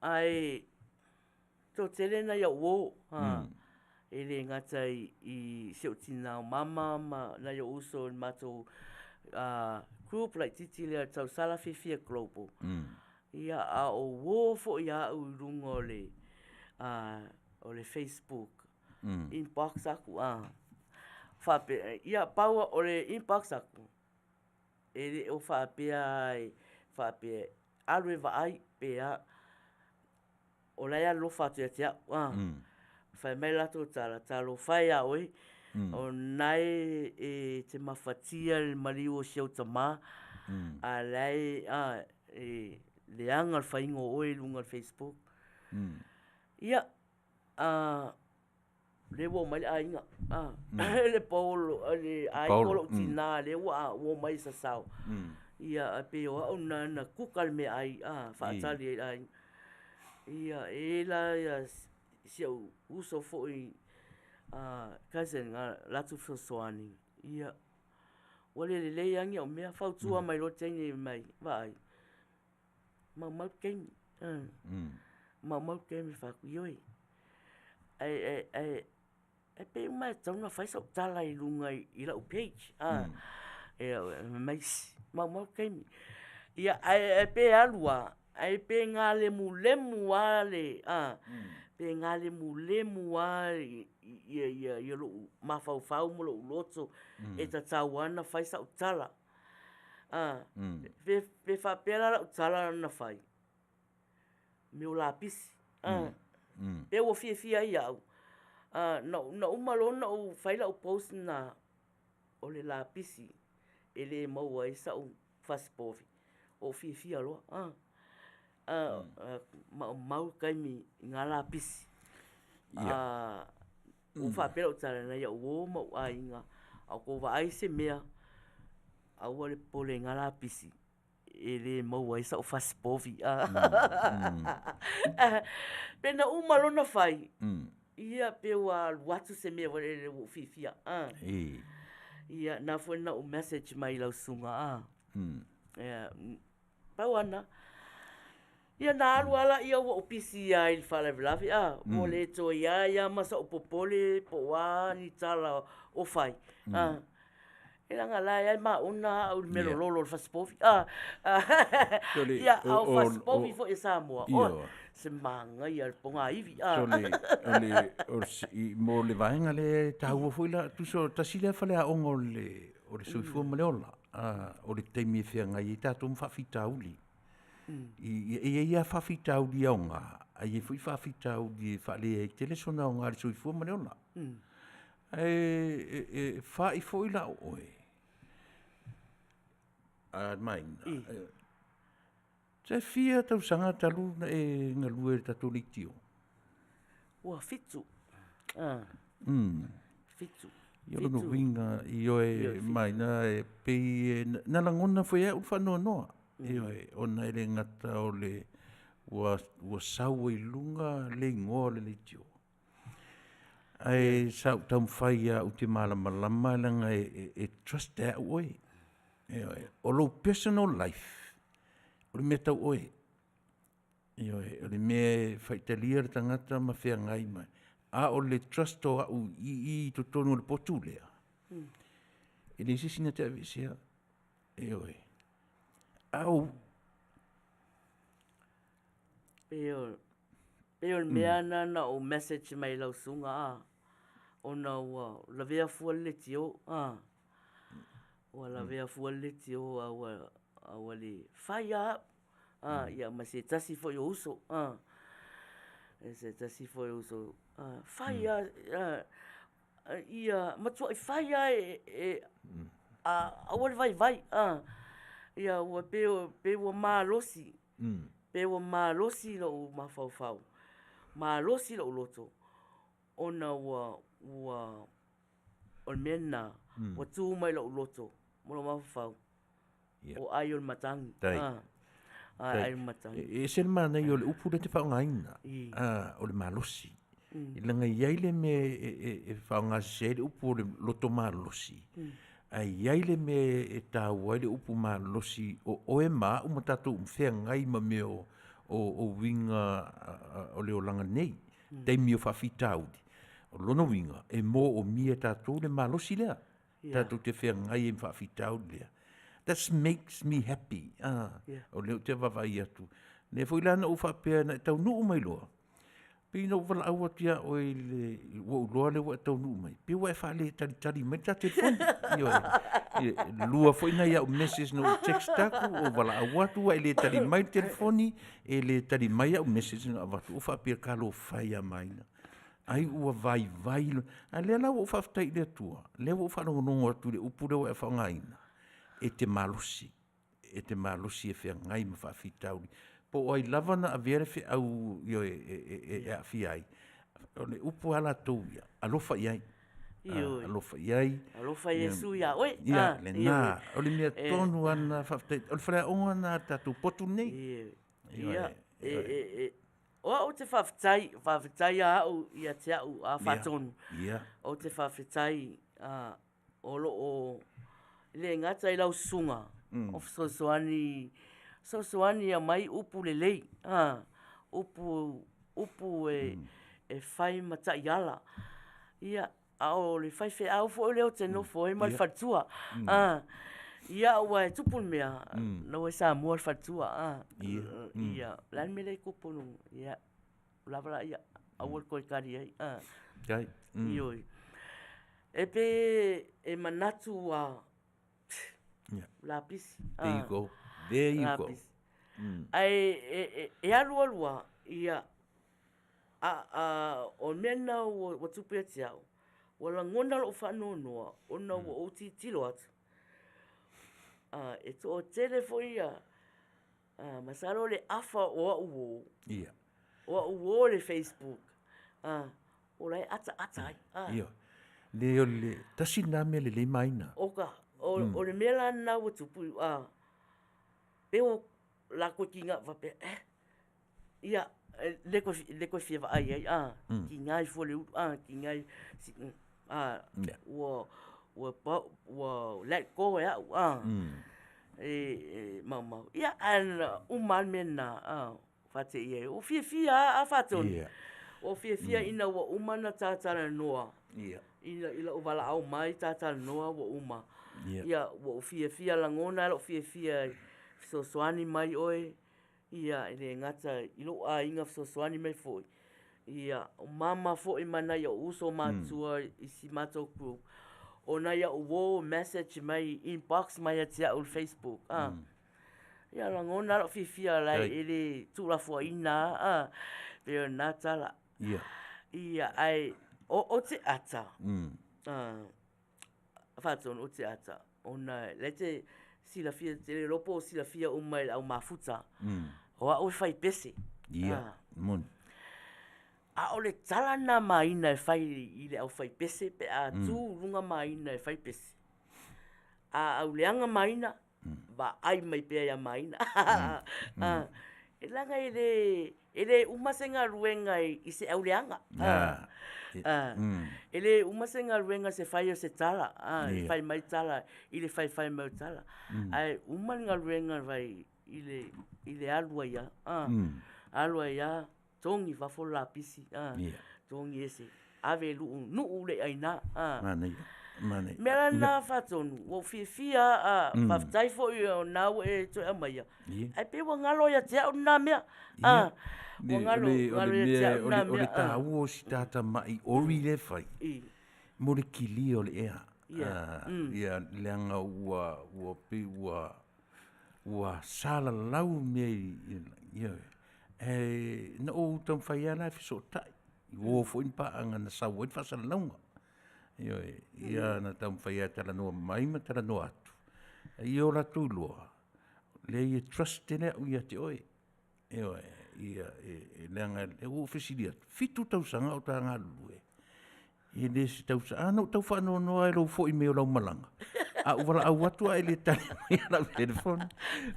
ae toatele nai au uo, e le gata i si ou tina o mama ma nai ou uso i le matou group laitiiti lea Tausala Fiafia Global. Ia, a o uo foi a au i luga o le o le Facebook, inbox aku, faapea, ia pau o le inbox aku, e le o faapea e faapea alu e vaai pe a. O la e alofa atu ia te au. A. Fai mai le latou tala, talofa e ia oe, o lena e te mafatia i le maliu o si ou tama, a o la e, a, e leaga le faiga o oe i luga o le Facebook. Ia, a, lea ua omai le aiga, a, le paolo, le aiga o lou tina lea ua omai e sasao. Ia, ae pei o au lena na kuka le meaai, a, faatali ai i le aiga. Ia, e i ai la ia si ou uso foi, cousin a latou fesoasoani, ia, ua le lelei lava ni au mea. Fautua mai loa le teine mai, vaai, maumau le taimi, maumau le taimi. Fai atu, ioe, ae E pei uma e tatau ona fai sau tala i luga i lau page a. Fai mai, sss maumau le taimi. Ia ae pe alu lava, ae pe galemulemu lava le a, pe galemulemu lava ia lou mafaufau ma lou loto e tatau lava ona fai sau tala. Pe faapea la lau tala na fai, mea o lapisi, pe ua fiafia ai au, na uma loa ona ou fai lau post lena o le lapisi e le maua ai sau fasipovi. Ua ou fiafia loa, a. A, maumau taimi i ngā lapisi. A, ua faapea lau tala, nai au uo ma ou aiga, a outou vaai i se mea, aua le popole i ngā lapisi, e le maua ai sau fasipovi. Pe na uma loa ona fai, ia pe ua alu atu se mea foi lele ua ou fiafia. Ia, na foi na ou message mai i lau susuga, a. Ia, pau lava lena. Ia na alu lava laia ua ou pisi lava i le faalavelave, a, ua le toe i ai lava ma sou popole po o a ni tala o fai, a. E leaga o la e maona au i le mea lololo o le fasipovi, a. Ia, a o fasipovi foi a Samoa, oi, se manaia o le pogaivi, a. O le, mo le vaega lea e taua foi la, tusa tasi lea faleaoga o le, o le soifua ma le ola, o le taimi e feagai ai tatou ma faafitauli. E i ai lava faafitauli aoga, ae i ai foi faafitauli e faaleai tele sona aoga i le soifua ma le ola. Ae e fa'i foi la oe, a Maina, e fia tausaga talu ona e galue i le tatou leitio? Ua fitu. Fitu. Ia o lona uiga, ioe, Maina, e pei e na lagona foi e au le faanoanoa, ioe, ona e le gata o le ua sau ai i luga le igoa o le leitio, ae sa ou taumafai lava ou te malamalama leaga e trust e au oe. Ioe, o lou personal life, o le mea tau oe. Ioe, o le mea e faitalia le tagata ma feagai ma, a o le trust o au i i i totonu o le potu lea, e leai se isi na te aveesea. Ioe. A o Pei o le mea lena na ou message mai i lau susuga a, ona ua lavea fua le leitio a, ua lavea fua le leitio a ua le fai lava au, a, ia ma se tasi foi o uso, a, se tasi foi o uso, a, fai lava, ia matuai fai lava e aua le vaivai, a, ia ua pei ua malosi. Pe ua malosi lou mafaufau, malosi lou loto, ona ua, ua, o le mea lena, ua tu mai lou loto ma lou mafaufau, o ai o le matagi. Ai o le matagi. E ese le manaia o le upu lea e te faaaogaina, o le malosi. Leaga e i ai le mea e faaaoga sese ai le upu o le loto malosi, ae i ai le mea e taua ai le upu malosi o oe ma au ma tatou uma feagai ma mea o uiga o le olaga nei, taimi o faafitauli. O lona uiga, e moomia e tatou le malosi lea, tatou te feagai ai ma faafitauli lea. That makes me happy. O lea ou te vaavaai atu. Lea foi la na ou faapea na e taunuu mai loa, Pei na ou valaau atu ia oe i le, ua ou iloa lea ua e taunuu mai, pei ua e faaletalitali mai le ta telefoni. Ioe. E lua foi nai au message na ou text atu, ou valaau atu ua e le tali mai le telefoni, e le tali mai au message na avatu, ou faapea talofa e ia Maina. Ai ua vaivai, a o lea la ua ou faafetai i le Atua, lea ua ou faalogologo atu i le upu lea ua e faaaogaina, e te malosi. e te malosi e feagai ma faafitauli. Po o ai lava na avea le feau ioe e aafia ai, o le upu lava latou ia, alofa i ai. Ioe. Alofa i ai. Alofa Iesu ia oe. Ia, lena. O le mea tonu lava lena, faafetai. O le faleaoga lena a le tatou potu lenei. Ioe. Ia, o au ou te faafetai, faafetai lava au ia te au a faatonu. Ia. Ou te faafetai o lo o le gata i lau susuga o fesoasoani, fesoasoani e aumai upu lelei, a, upu, upu e fai ma taiala. Ia, a o le faifeau foi lea ou te nofo ai ma le faletua, a, ia aua e tupu le mea, o la e i Samoa le faletua, a, ia, o le a le mea lea e tupu? Ia, lava laia, aua le toe tali ai. A. Kai. Ioe. E pe e manatu ua yeah. lapisi. There you go. There you go. Lapisi. Ae e, e, e alu alu a, ia, a, a, o mea na ua, ua tupu ia te au, ua lagona lou faanoanoa, ona ua ou tilotilo atu. A, e toatele foi ia, A, masalo le afa o au uō. Ia. O au uō le Facebook. A, o la e ataata ai. A. Ia. Le o le tasi lena mea lelei maina. O ka, o, mm. o le mea la lena ua tupu, a, pe o la koe ki ngā whapea, eh, ia, le koe, le koe fia vaai ai, a, mm. ki ngā i fua le ulu, a, ki ngā i, si, a, yeah. ua, ua, pa, ua let go e au, a, mm. e, e maumau. Ia, and uma le mea lena, a, whate ia, o fiafia a, a whatonu. Yeah. O fiafia mm. ina ua uma na tātalanoa. Yeah. Ina, i lau valaau mai tātalanoa ua uma. Yeah. Ia, ua o fiafia langona, lau fiafia fesoasoani mai oe. Ia, e le gata i lou aiga fesoasoani mai foi. Ia, o mama foi ma nai ou uso matua mm. i si matou group. O nai au uō message mai, inbox mai ia te au i le Facebook. Ah. Mm. Ia, lagona lou fiafia la e le tuulafoaiina ah, pei o lena tala. Ia. Ia, ae o, o te ata. Mm. Ah, faatonu o te ata. Ona la e te silafia, te le iloa po o silafia uma e le au mafuta. Mm. O au e fai pese. Ia, Ah. moni. A o le tala lena maina e fai i le au fai pese pe a tu luga maina e fai pese. A auleaga maina, vaai mai pea ia maina. Ah, e leaga e le, e le uma se galuega i se auleaga. Ah. Ah, e le uma se galuega se fai o se tala, ah, e fai mai tala i le faifai mai o tala. Ae uma le galuega fai i le, i le alu ai lava, ah, alu ai lava, togi i fafo le lapisi, ah, togi ese, ave i luu nuu le aina, ah. Manaia, manaia. Mea la lena Faatonu, ua ou fiafia a, faafetai foi o lena ua e toe aumaia, ae pei ua galo ia te au lena mea, ah, ua galo, galo ia te au lena mea. O le taua o si tata ma'i ori lea e fai, mo le kilia o le ea. Ia, leaga ua, ua pei ua, ua salalau mea i, ioe. Ae na ou taumafai lava la e fesootai, i uo foi ni paaga na sau ai le faasalalauga. Ioe, ia na taumafai lava e talanoa mai ma talanoa atu, a ia o latou iloa, leai e trust tele au ia te oe. Ioe, ia, e leaga ua ou fesili atu, 7 tausaga o ta galulue, e le se tausaga, a na ou tau faanoanoa lava i lou foi mai o lau malaga, a ou valaau atu ae le tali mai lau telefoni,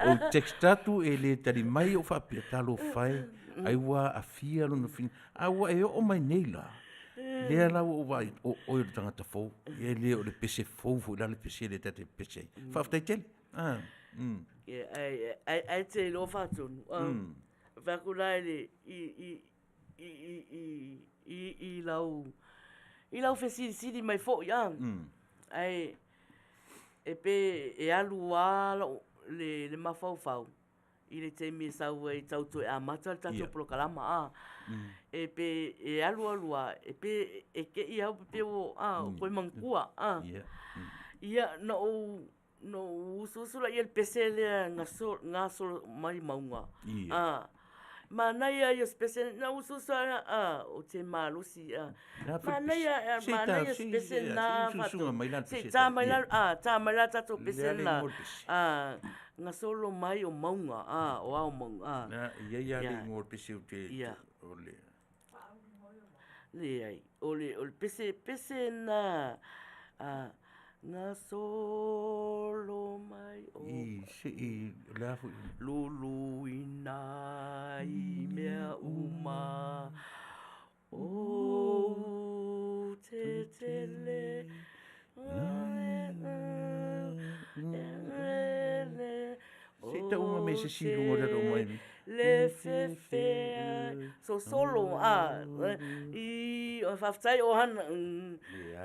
ou text atu e le tali mai, ou faapea, talofa e, ai ua aafia lona finagalo, a ua e oo mai nei la, lea la ua ou vaai atu, o oe o le tagata fou, e le o le pese fou foi la le pese lea ta te pepese ai. Faafetai tele. Ah, mm. Ia, ae, ae, ae te iloa faatonu. Ah, Fai atu la i le, i, i, i, i, i, i, i lau, i lau fesilisili mai foi, ah. Ae, e pe e alu lava lou, le, le mafaufau i le taimi e sau ai tau toe amata le tatou polokalama, a. E pe e alualu lava, e pe e te i au pe ua, a, toe manatua, a. Ia, na ou, na ou usuusu laia i le pese lea gasolo mai mauga, a. Manaia ia o se pese, na ou usuusu lava, a, ou te malosi, a. Manaia, manaia se pese lena, se i ta mai lalo, a, ta mai lalo tatou pese lena, a, gasolo mai o mauga, a, o ao mauga, a. E i ai lava le igoa o le pese ou te, o le. Leai, o le, o le pese, pese lena, a, gasolo mai o. I, se i, o le a foi. Luluina i mea uma. Ou te tele Se i tauga mai se isi i luga o le alo mai. Le fefea sosolo a i faafetai o hana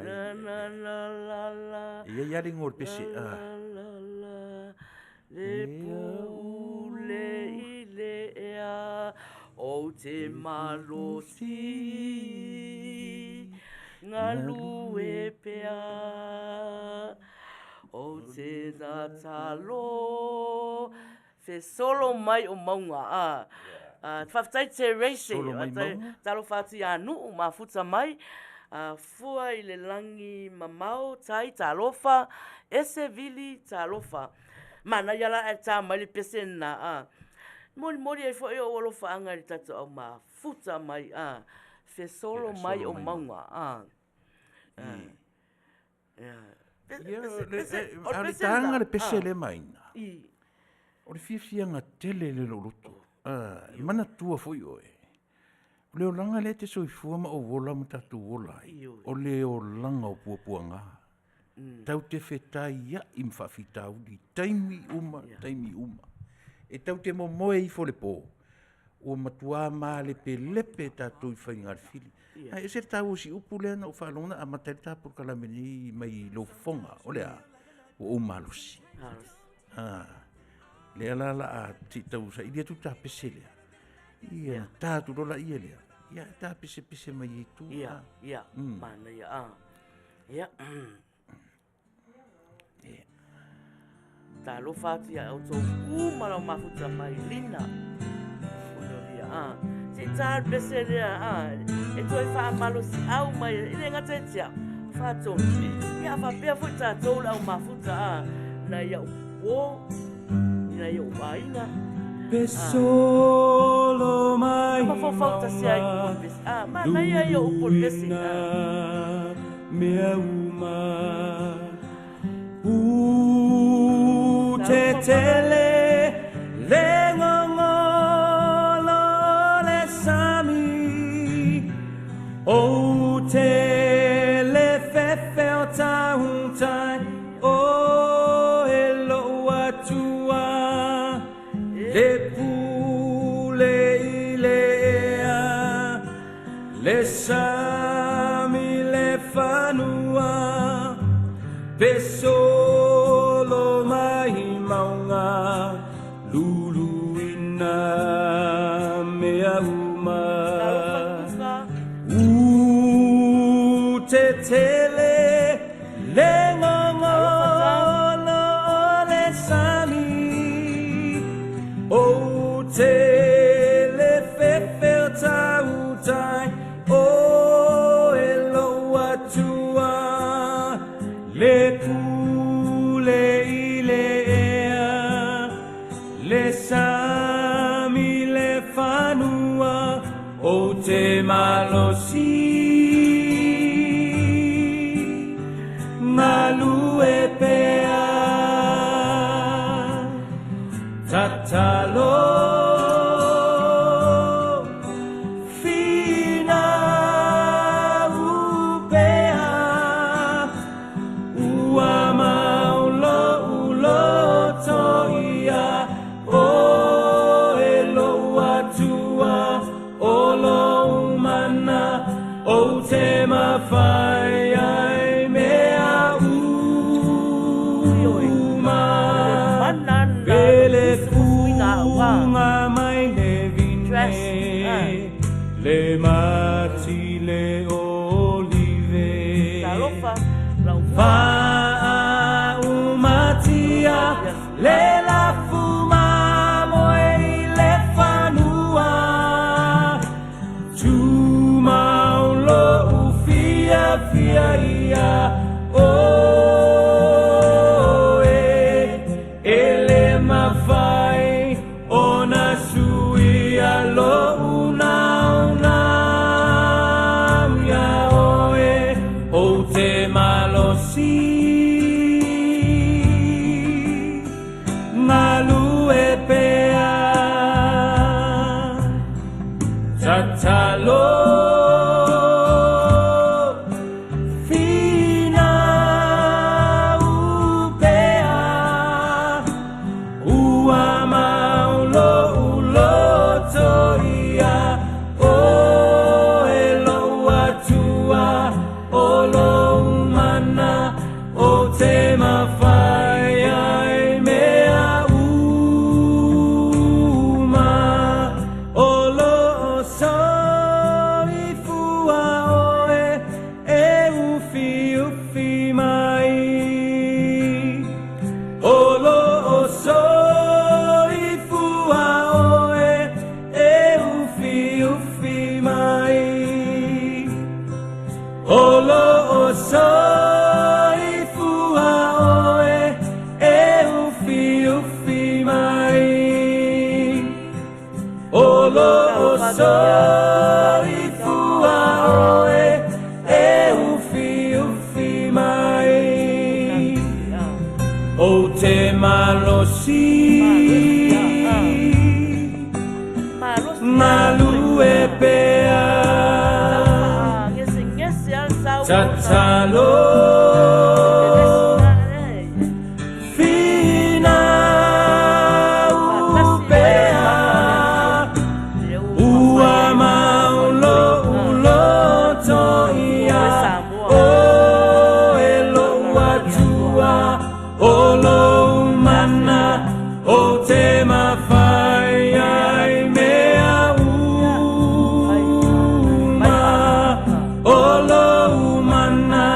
la la la la la. E i ai lava le igoa o le pese. La la la Le pule i le ea Ou te malosi galue pea Ou te tatalo Fesolo mai o mauga a Faafetai Terese Solo mai mauga. Talofa atu ia Nuu mafuta mai Fua i le lagi mamao tai talofa Ese vili talofa Manaia la ae ta mai le pese lena a. Molimoli ai foi ou alofaaga i le tatou au mafuta mai a fesolo mai o mauga a. A o le taga le pese lea Maina, o le fiafiaga tele i lou loto, e manatua foi oe, o le olaga lea e te soifua ma ou ola ma tatou ola ai, o le olaga o puapuaga. Tatou te fetaiai ma faafitauli i taimi uma taimi uma. E tatou te momoe ifo i le po, ua matua malepelepe tatou i faiga a le fili. Ae ese le taua o si upu lea na ou faalogo na amata ai le ta polokalame nei mai lou fofoga, o le a? Ua ou malosi. Ah, lea la la a se i tau saili atu ta pese lea. Ia, ta atu loa laia lea. Ia, ta pesepese mai ai tua. Ia, ia, manaia. Ah. Ia. Talofa atu ia outou uma lau mafuta mai Lina. Olivia, ah. Se i tā le pese lea, ah. E toe faamalosiau mai, e le gata e tia, faatonu. Ia, faapea foi tatou le au mafuta, ah. Nai au uo, nai au aiga. Pesolo mai Mafaufau tasi ai upu o le pese. Ah, manaia ia upu o le pese. Ah. Mea uma u te tele le ngongolo le sami o te le fefe o tauntai o e lo atua le pule i le ea le sami le fanua pesolo mai mauga luluina mea uma Talofa kuka. u te tele le ngongolo le sami o te le fefe o tautai o e lo atua le pule i le ea le sami le fanua o te malosi galue pea tatalo finau pea ua mau lo'u loto ia o e lou Atua o lou mana ou te mafai ai mea uma Mana na Pele fuifuiga ua. fuga mai le Dress, ah. vine le mati le olive Talofa lau Faaumatia le lafu mamoe i le fanua Tumau lo'u fiafia ia oe E le mafai ona suia lo'u naunau ia oe Ou te malosi galue pea Tatalo finau pea ua mau lo'u loto ia o e lou Atua o lou mana o te mafai ai mea uma o lo o Soifua oe e ufiufi mai. Ou te malosi Galue pea. Tatalo Finau pea. Ua mau lo'u loto ia Oe lo'u Atua O lou mana Ou te mafai ai mea uma. O lou mana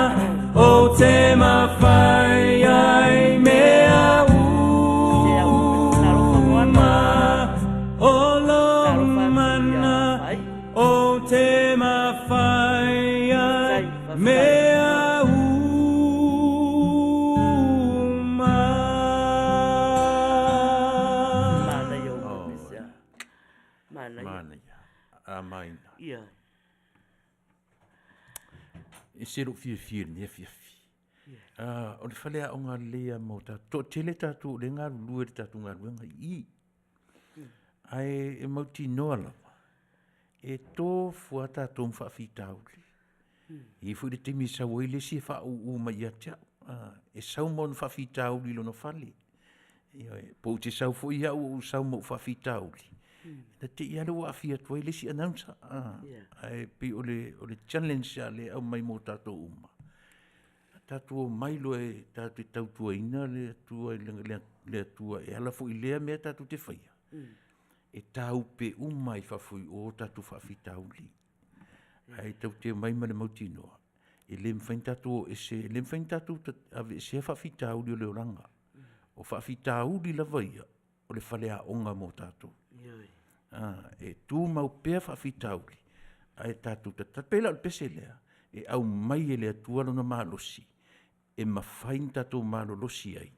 Ou te mafai ai mea uma. O lou mana Ou te mafai ai mea uma. Manaia o pese. Manaia. Manaia. Amaina. Ia. E se lou fiafia i lenei afiafi. Ah, o le faleaoga lelei lava mo tatou. Toatele tatou o lea e galulue i le tatou galuega i i. Ae e mautinoa lava, e tofu lava tatou ma faafitauli. E i ai foi le taimi e sau ai le isi e faauu mai ia te au. Ah, e sau ma ona faafitauli i lona fale. Ioe, po ou te sau foi au ou sau ma ou faafitauli, na te i lava lea ua aafia atu ai le isi announcer. Ah, ae pei o le, o le challenge lava lea e aumai mo tatou uma. Tatou omai loa e tatou te tautuaina le Atua i le, le Atua e ala foi i lea mea tatou te faia. E tāupe uma i fafo i o tatou faafitauli. Ae tatou te omai ma le mautinoa, e le mafai ona tatou o ese, e le mafai ona tatou aveesea faafitauli o le olaga. O faafitauli lava ia, o le faleaoga mo tatou. Ah, e tumau pea faafitauli, ae tatou tatalo. Pei la o le pese lea, e aumai e le Atua lona malosi, e mafai ona tatou malolosi ai,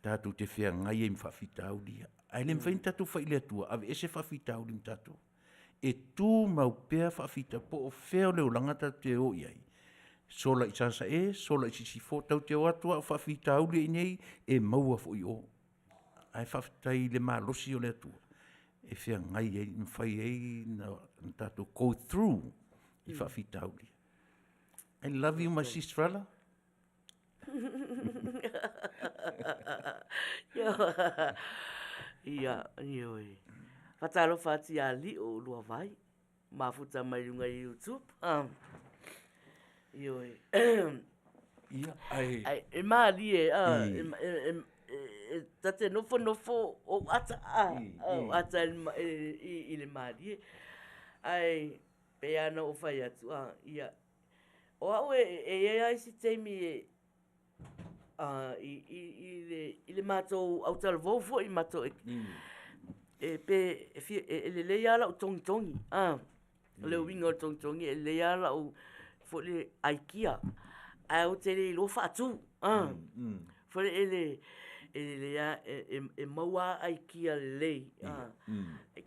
tatou te feagai ai ma faafitauli ia. Ae le mafai ona tatou fai i le Atua, aveese faafitauli ma tatou. E tumau pea faafitauli, po o fea o le olaga tatou te o i ai, sola i Sasae, sola i Sisifo, tatou te o atu lava o faafitauli i inei, e maua foi i o. Ae faafetai i le malosi o le Atua e feagai ai, mafai ai ona tatou go through i faafitauli. I love you my sistrella. Ia, ioe. Faatalofa atu ia Lio Luavai, mafuta mai luga i YouTube. Ioe. Ia, ai. Ai, e mālie, a, e, e, e, e, ta te nofonofo ou ata, a, ou ata i, i, i le mālie. Ai, pei lava ona ou fai atu, a, ia, o au e, e i ai lava isi taimi e, a, i, i, i le, i le matou autalavou foi matou e, e pe, e, fia, e, e lelei lava lau togitogi, a. O le uiga o le togitogi e lelei lava lau foi le aikia, ae ou te le iloa faatu. Foi lele e lelei lava, e maua lava aikia lelei,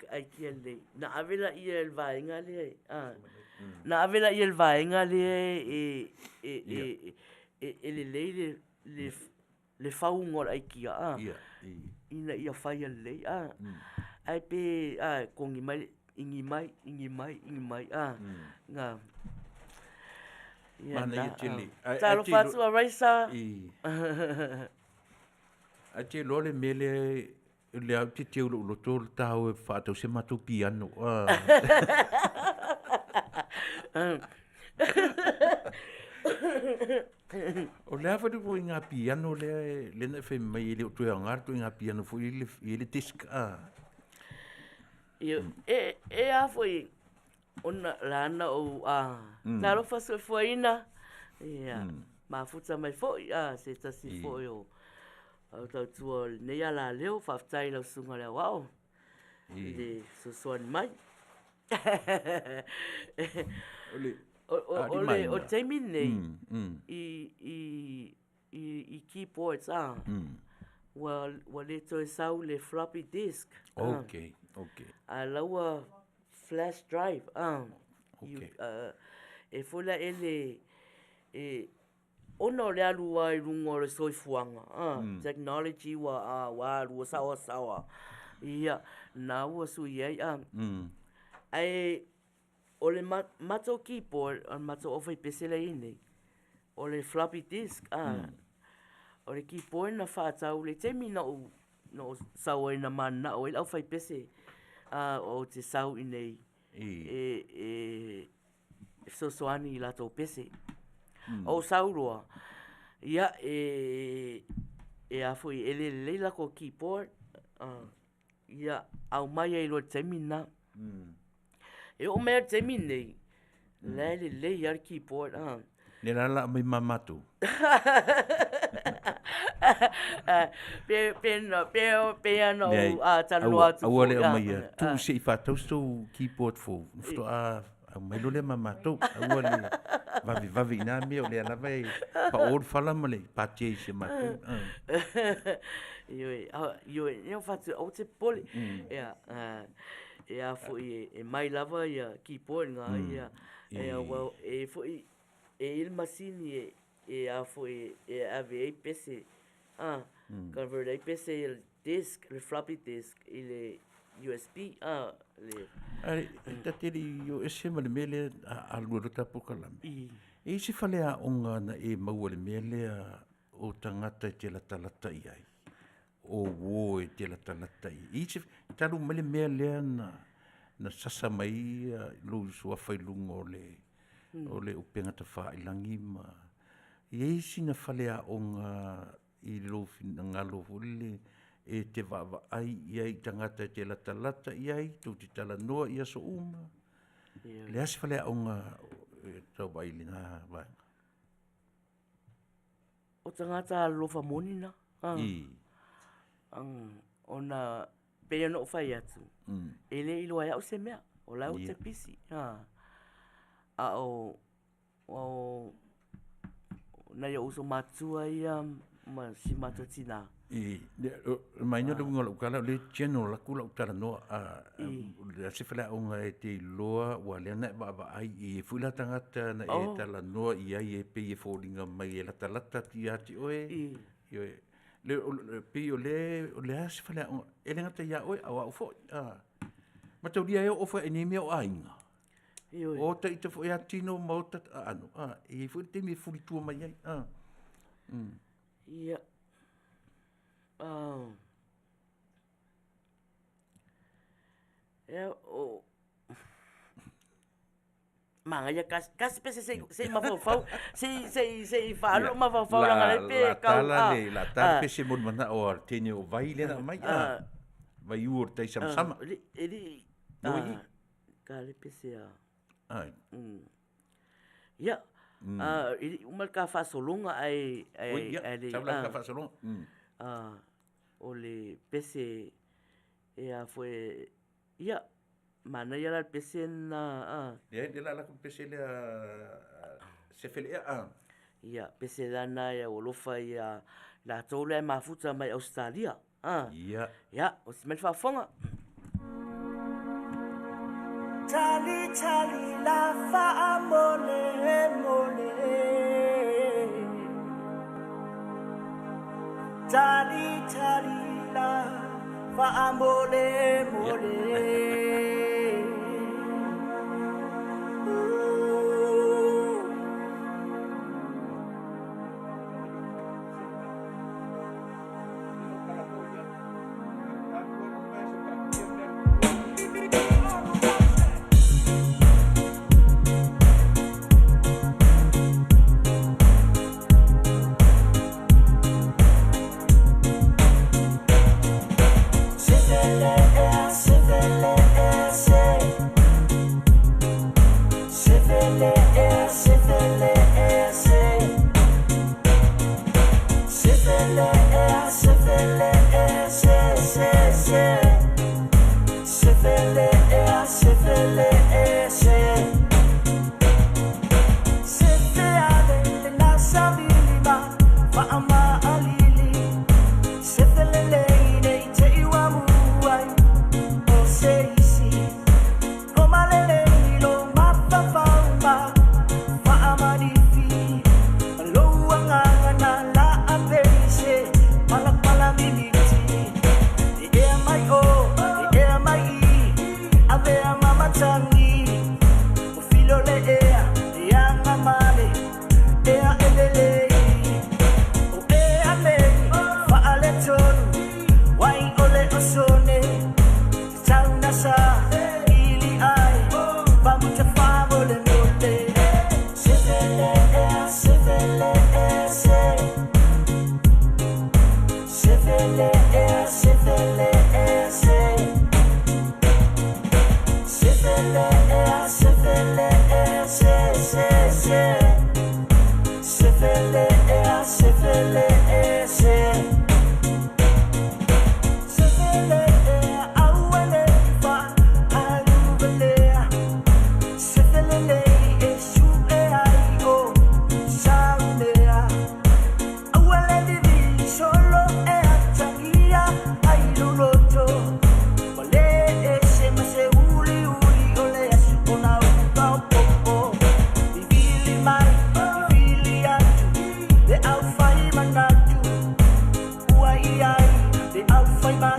aikia lelei. Na ave laia e le vaega lea, na ave laia e le vaega lea e lelei le le fauga o le aikia a, ina ia faia lelei a. Ae pe a, kogi mai, igi mai, igi mai, igi mai a. Nga. Ia Manaia tele. Talofa atu a Raisa. Ae te iloa le mea lea lea ou te teu lou loto le tao e faatau se matou piano. O le a foi le ituaiga piano lea lea na e fai mai e le o toe aoga le ituaiga piano foi lele e i ai le disc a. Ia, e, e a foi, ona la na ou a, talofa soifuaina, ia, mafuta mai foi a, se tasi foi o au tautua o lenei alaleo, faafetai i lau susuga i le aoao i le fesoasoani mai. O le, o le, o le taimi lenei, i, i, i, i keyboards, a, ua, ua le toe sau le floppy disk. Okay, okay. A la ua flash drive, a. Okay. E foi la e le, e, ona o le alu lava i luga o le soifuaga, a, technology ua, a, ua alu ua saoasaoa, ia, na ua sui ai, a. Ae o le matou keyboard, o le matou aufaipese la e i ai nei, o le floppy disk, a, o le keyboard na faatau i le taimi na ou na ou sau ai na mananao ai le aufaipese, a, ou te sau i inei e fesoasoani i latou pese. Ou sau loa, ia, e a foi, e le lelei latou keyboard, ia, aumai ai loa i le taimi lena. E oo mai lava i le taimi lenei, o la e lelei lava le keyboard. Lea la o le a aumai ma matou. Pe, pe, pe, pe ana ou talanoa atu. Aua le aumaia, tuu se i faatau se tou keyboard fou, ona faatoa aumai loa lea ma matou. Aua le vavevave i na mea, o lea lava e pao le fala ma le patia i si a matou. Ioe, ioe, ia fai atu, aua te popole. Ia, e a foi, e mai lava ia keyboard na, ia, aua e foi, e i ai le masini e, e a foi, e ave ai pese, a, convert ai pese i le disk, le floppy disk i le USB, a, le... Ae, ta te le i o ese ma le mea lea a alu ai loa ta polokalame. E i ai se faleaoga na e maua i le mea lea o tagata e te latalata i ai, o uo e te latalata i ai. I se, talu mai le mea lea na, na sasa mai lou suafa i luga o le, o le upega tafailagi ma i ai sina faleaoga i lou finagalo foi lele e te vaavaai i ai i tagata e te latalata i ai, tou te talanoa i aso uma. O le a se faleaoga e tau vaai i lena vaega? O tagata alolofa moni na. I. Ona pei ona ou fai atu, e le iloa e au se mea, o la e ou te pisi. A o, o nai ou uso matutua ia ma si matou tina. I, mai na le uiga o lau tala, o lea e general atu lau talanoa, o le a se faleaoga e te iloa ua lea na e vaavaai i ai foi la tagata na e talanoa i ai e pei e foliga mai e latalata atu ia te oe. Ioe. Le, o, pei o le, o le a se faleaoga, e le gata ia oe, a o au foi. Mataulia e oo foi i nei mea o aiga. Ioe. O ta ita foi a tino ma o ta aano, e i ai foi le taimi e fulitua mai ai. Ia. Ia, o... Manaia kasi, kasi pese se i mafaufau, se i, se i, se i faaalu lou mafaufau leaga lea pe La kau, tala le, la tala pese mo le manao a le teine o vai lea na aumai, vaiū o le tai samasama. E le, e le, Oi i. ka le pese a. Ai. Ia, e le i uma le ta faasologa ae, ae, Oi, ia, ae le, sau la le ta faasologa. O le pese e a foi, ia, manaia la le pese lena, a. Leai, lea la alu atu le pese lea se feleea, a. Ia, pese la lena e alofa ia latou lea e mafuta mai Ausetalia, a. Ia. Ia, osi mai le faafofoga. Tali tali la faamole mole Tali tali la faamole mole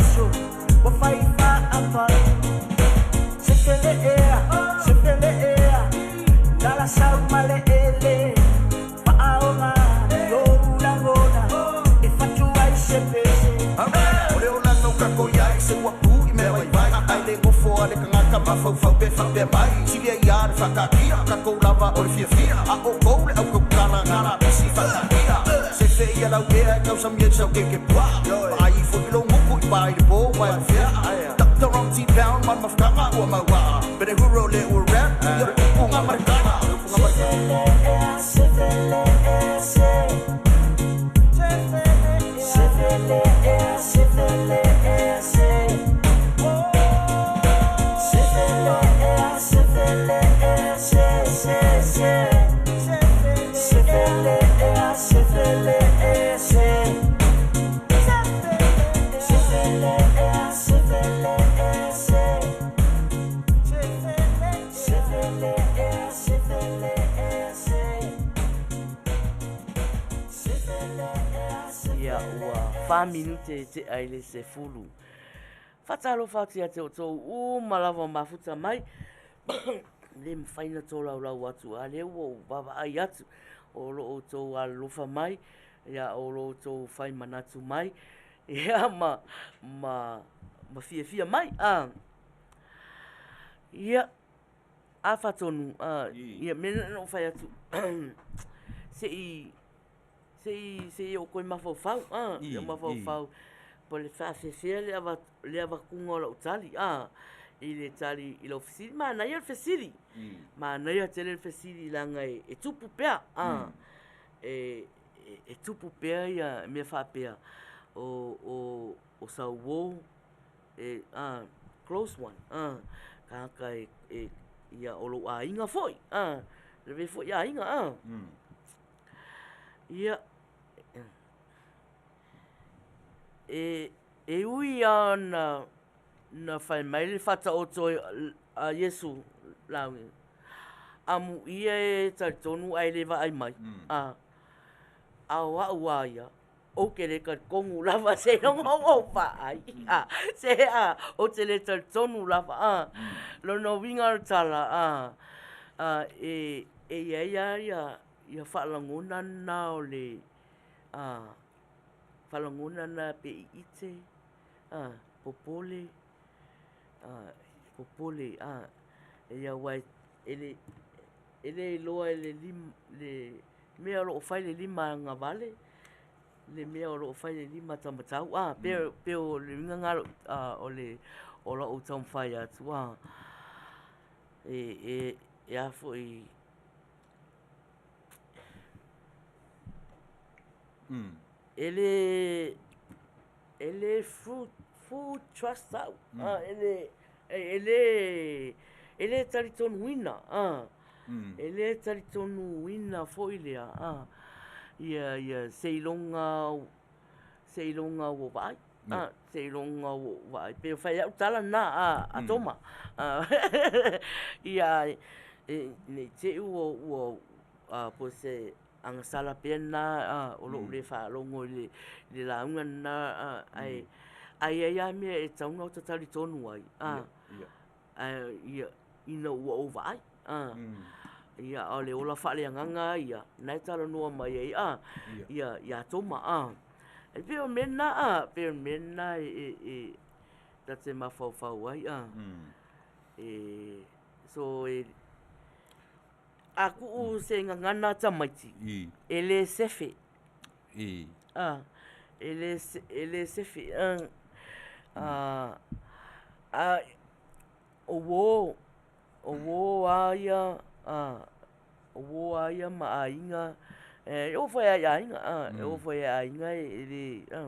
aso ua fai faapatu. Sefele ea, sefele ea, lala sau ma le ele, faaoga i ou lagona, e fatu ai se pese. O le olaga ua tatou i ai, se ua tu i mea vaivai, ae le nofo a le tagata mafaufau pe faapea mai. Silia ia le faataatia, tatou lava o le fiafia, a outou le au tautala na lapisi faataatia. Sefe ia lau ea e tausami ai sau keke puaa, vaai ifo i lou gutu i pa i le po ma e feaa. Doctor Ron T. Pound ma le mafutaga ua mauaa, pe le huro le ua rap, ia o le upuga ma le tala. Sefele ea, sefele ea, se. Sefele ea, sefele ea, se. Sefele ea, sefele ea, se, se, se. Sefele ea, sefele ea, se. Sefele ea, sefele ea, se. Sefele ea, sefele ea, se. Sefele ea, Ia, ua fa minute e tea i le 10. Faatalofa atu ia te outou uma lava o mafuta mai. Le mafai ona tolaulau atu, a lea ua ou vaavaai atu o lo outou alolofa mai, ia o lo outou fai manatu mai, ia ma, ma, ma fiafia mai. A. Ia, a faatonu, a, ia, mea na ou fai atu, se i, se i, se i ou toe mafaufau, a, se i ou mafaufau, po o le faafefea le le avatuga o lau tali, a, i le tali i lau fesili. Manaia le fesili, manaia tele le fesili leaga e tupu pea, a, e, e tupu pea ia mea faapea, o, o, o sau uo, e, a, close one, a, tagata e, e, ia, o lou aiga foi, a, lavea foi aiga, a. Ia, e, e ui lava na, na fai mai le faataoto a Iesu lauga, amuia e talitonu ae le vaai mai, a, a o au lava ia, ou te le talitonu lava seiloga ua ou vaai, a, se a, ou te le talitonu lava, a. Lona uiga o le tala, a, a, e, e i ai lava ia, ia faalagona na o le, a, faalagona na pe iite, a, popole, a, popole, a, ia aua e le, e le iloa e le lima, le mea o lo o fai le lima agavale, le mea o lo o fai le lima taumatau, a, pe, pe o le uiga lena o le, o lau taumafai atu, a, e, e, e a foi, E le, e le full, full trust au, a, e le, e le, e le talitonuina, a, e le talitonuina foi lea, a, ia, ia seiloga, seiloga ua vaai, a, seiloga ua vaai. Pei o fai au tala na, a, a Toma, a, ia, e, ne i te i ua, ua, a, po o se agasala pea lena o lou le faalogo i le lauga lena, ae ae i ai lava mea e tatau ona ota talitonu ai, ae ia, ina ua ou vaai, ia, a o le ola faaleagaga lava ia, lena e talanoa mai ai, ia, ia Toma, e pei o le mea lena, e pei o le mea lena e ta te mafaufau ai, e, so e A tuu se gagana tamaiti, e le sefe. A, e le, e le sefe. A, a, o uō, o uō lava ia, a, o uō lava ia ma aiga, e oo foi lava i aiga, a, e oo foi lava i aiga e le, a,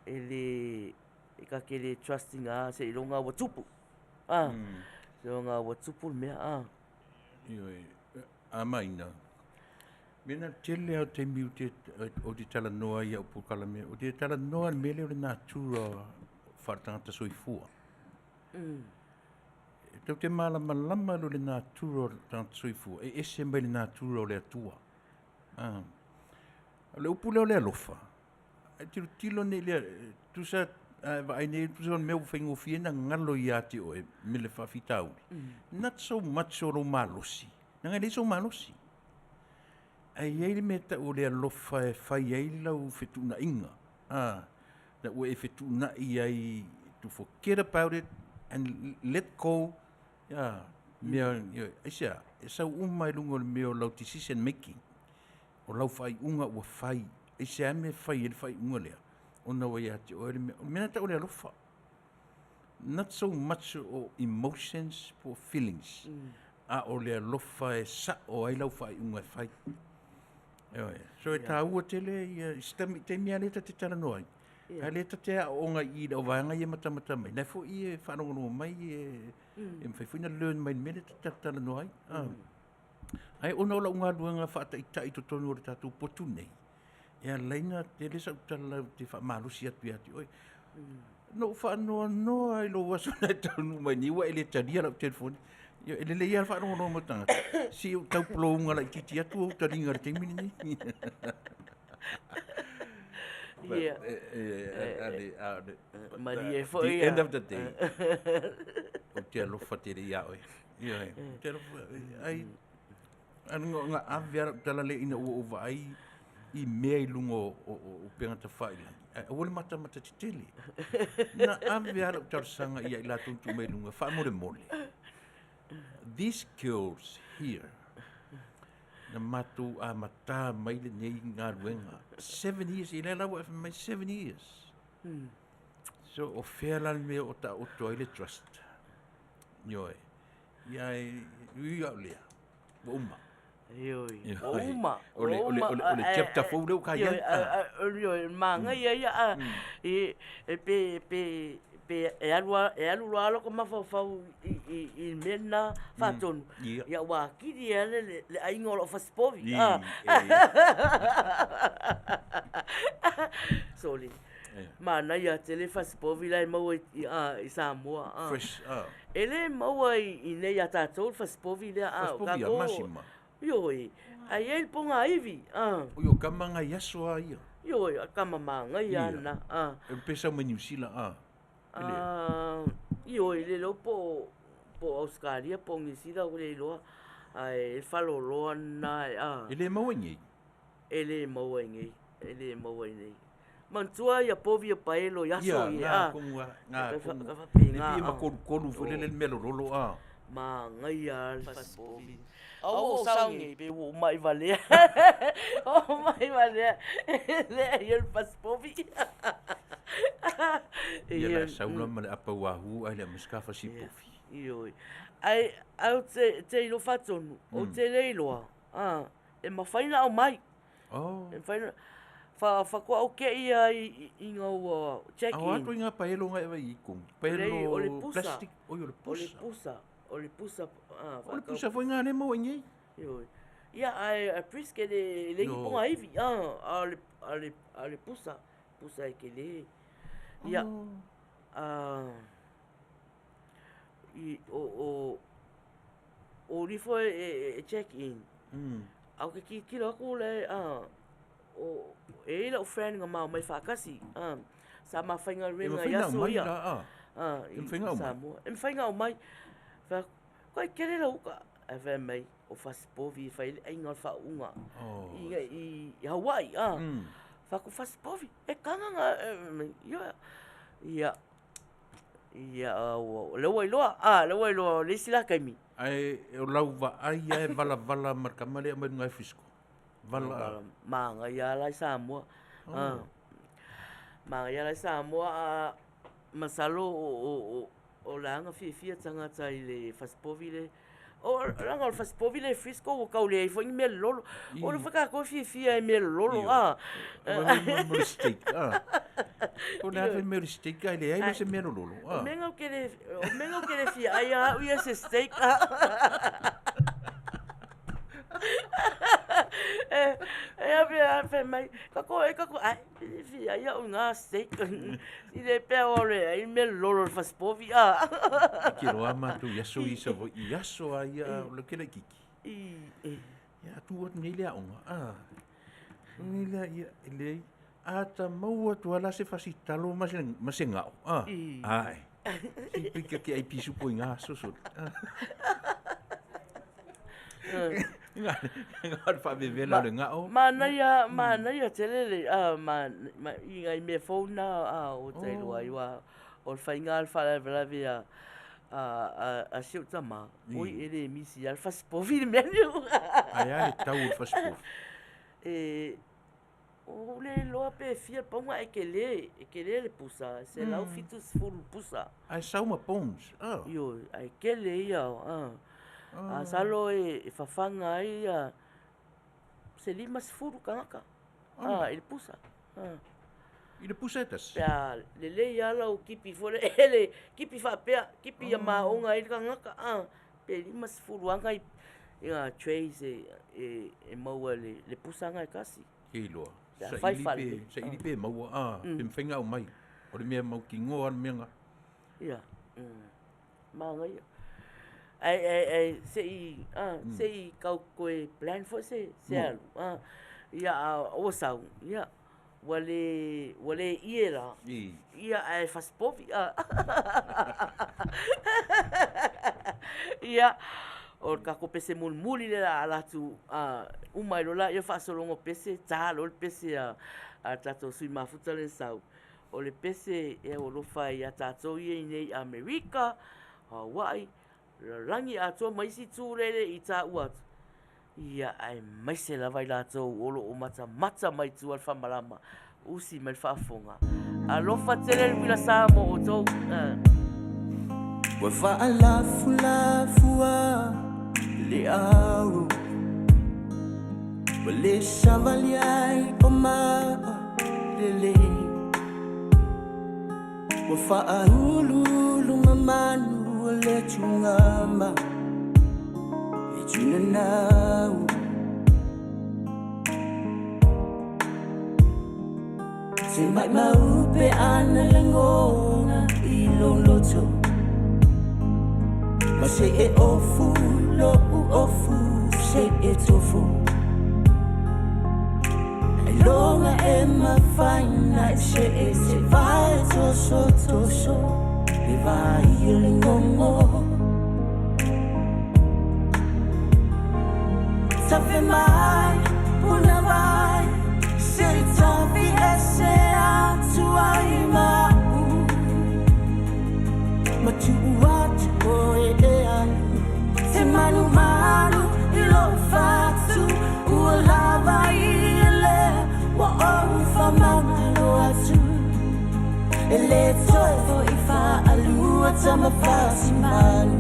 e le, e ta te le trust ina seiloga ua tupu. A, seiloga ua tupu le mea, a. Ioe, a maina, mea na tele lava o taimi ou te, ou te talanoa ai i au polokalame, ou te talanoa i le mea lea o le natura faaletagata soifua. E tou te malamalama loa i le natura o le tagata soifua, e ese mai le natura o le Atua. A. O le upu lea o le alofa, e tilotilo nei lea, tusa A e vaai nei, tusa o le mea ua faigofie ona galo ia te oe me le faafitauli. Not so much o lou malosi, leaga e leai sou malosi. Ae i ai le mea e tau o le alofa e fai ai lau fetuunaiga, a, na ua e fetuunai ai to forget about it and let go, a, mea, aisea, e sau uma i luga o le mea o lau decision making, o lau faaiuga ua fai, aisea mea e fai ai le faaiuga lea, ona ua ia te oe le mea, o le mea lena e tau o le alofa. Not so much o emotions po o feelings, a o le alofa e sa'o ai lau faaiuga e fai. Ioe. So e taua tele ia, i se taimi, taimi lava lea ta te talanoa ai, a lea ta te aooga i i le auvaega ia e matamata mai, la e foi e faalogologo mai e, e mafai foi ona learn mai i le mea lea ta te talatalanoa ai. Ah. Ae ona o lau galuega faataitai i totonu o le tatou potu nei, e ala ai ona tele sau tala ou te faamalosi atu ia te oe. Na ou faanoanoa i lou aso na e taunuu mai nei, ua e le talia lau telefoni. Ia, e lelei lava le faalogologo mai o tagata, se i ou tau polouga laitiiti atu ou taliga i le taimi lenei. Ia. Malie foi The end of the day, ou te alofa tele ia oe. Ioe, ou te alofa, ai, na ave lava lau tala lea ina ua ou vaai i mea i luga o upega tafailagi, ae aua le matamata tetele. Na ave lava lau talosaga ia i latou na tuu mai i luga, faamolemole, these girls here, na matou amata mai lenei galuega, 7 years, ia lea la ua e fai mai, 7 years. So, o fea la le mea o taoto ai le trust? Ioe. Ia e, ui au lea, ua uma. Ioe, ua uma. O le, o le, o le, o le chapter fou lea ua ka iai. Ioe, magaia ia, a, e, e pe, pe, pe e alu, e alu loa lou mafaufau i le mea lena faatonu. Ia ua atili ai le aiga o lau fasipovi. Sorry. Manaia tele fasipovi la e maua i Samoa. Fresh. E le maua i nei ia tatou le fasipovi lea. Fasipovi a masima. Ioe, ae i ai le pogaivi. Oi o kama ngai aso a ia. Ioe, o kama magaia lena. E pesa mai Niu Sila a. Ioe, le iloa po o Ausetalia po o Niu Sila ou te le iloa. Ae e faaloloa lena. E le maua i nei? E le maua i nei. E le maua i nei. Manatua ia povi o paelo i aso ia. Ia, ngā kongu, ngā kongu. Le pia makolukolu foi lele le mea lololo a. Magaia le fasipovi. A ua ou sau nei pe ua ou mai valea. Ou mai valea le ai o le fasipovi. Ia la sau la ma le apa uahu ae le aumai se fasipovi. Ioe. Ae ae ou te iloa faatonu, ou te le iloa, e mafai ona aumai. Oh. E mafai ona faatoa ou te i ai ina ua check in. Ao atu i ngā paelo ngai vai i kong. Paelo o le pusa. Plastic. Oi o le pusa. O le pusa. O le pusa. O le pusa foi ngā le maua i nei. Ioe. Ia, ae a Prisk e le le ni ponga ivi. A o le a le a le pusa. Pusa e ke le. Ia. I o o o rifo e check in. A o ke tilotilo aku le o e i ai la'u friend na ma omai faatasi sa ma faigaluega i aso ia E mafai ona aumai? Samoa. E mafai ona aumai. Fai atu, koe tele lau uta. Ae fai mai, o fasipovi e fai ai le aiga o le faauuga i Hawaii. Fai atu, fasipovi, e taga na, ioe. Ia, ia, o lea ua iloa, lea ua iloa o le isi la taimi. Ae o lau vaai lava e valavala ma le tama lea e aumai luga e Frisco. Vala. Magaia la i Samoa. Magaia la i Samoa, a masalo o la fiafia tagata i le fasipovi le. O leaga o le fasipovi le Frisco ua tau leai foi ni mea lololo. O le foi tatou e fiafia i mea lololo. Mo le steak. O le a fai mea o le steak ae leai la se mea lololo. O mea na ou te le, o mea na ou te le fia ai lava au ia se steak. E ave a fai mai, kako e kako, ai, e fia ai au i ngā steak. I le pea o le ai mea lololo o le fasipovi. Ke roa mātou i aso i Savaii, i aso a ia o le kela i kiki. Ia tu atu nei le aoga. Nei lea ia, e leai. A ta maua atu lava la se fasitalo ma se, ma se gao, a, ae. Si pika ke ai pisu po i ngā soso. Nga le faavevela o le gao. Manaia, manaia tele le, a, ma, ma, i ngai mea fou na, a, o ta iloa ai, aua o le faiga lava o le faalavelave a, a, a, a si ou tama, oi e le misi lava le fasipovi i le mea lea. Ae a le tau o le fasipovi? E, Ua ou le iloa pe fia le pauga ae tele, e tele le pusa, 170 le pusa. Ae sau ma bones, oh. Ioe, ae tele ia, ah. Masalo e fafaga ai ia se 50 tagata, ah, i le pusa. Ah. I le pusa e tasi? Pe a lelei lava lau kipi foi lele, kipi faapea, kipi ia maoga ai le tagata, ah, pe 50 lava nai trays e maua i le pusa lena e tasi. Ke iloa, saili pe, saili pe maua, a, pe mafai ona aumai. O le mea mautinoa lava le mea lena. Ia, manaia. Ae, ae, ae, se i, a, se i tau toe plan foi se, se alu, a. Ia, a ua sau, ia, ua le, ua le ie la, ia, ae fasipovi, a. Ia, o le tatou pese mulimuli lea o le a ala atu, a, uma ai loa lea faasologa o pese, ta loa le pese a le tatou sui mafuta lea na sau. O le pese e aualofa ai ia tatou ia i inei i Amerika, Hawaii, lalolagi atoa ma isi itu lele i taua atu, ia aemaise lava i latou o lo o matamata mai tua le faamalama, usi mai le faafofoga. Alofa tele le uila sa mo outou. Ua faalafulafua le aro Ua le savali ai o maa lelei Ua faauluulu mamanu o le tugama E tunanau Se maimau pe ana lagona i lou loto Ma se e ofu lou ofu se e tofu Ailoga e mafai na e se e se vae toso toso Le vai o le gongo Tafe mai puna vai Se i tafi ese atu ai ma'u Ma tuu atu oe e alu Te malumalu i lou fatu Ua lava ia lea ua ou faamagalo atu E le toe foi faalua tama fasimanu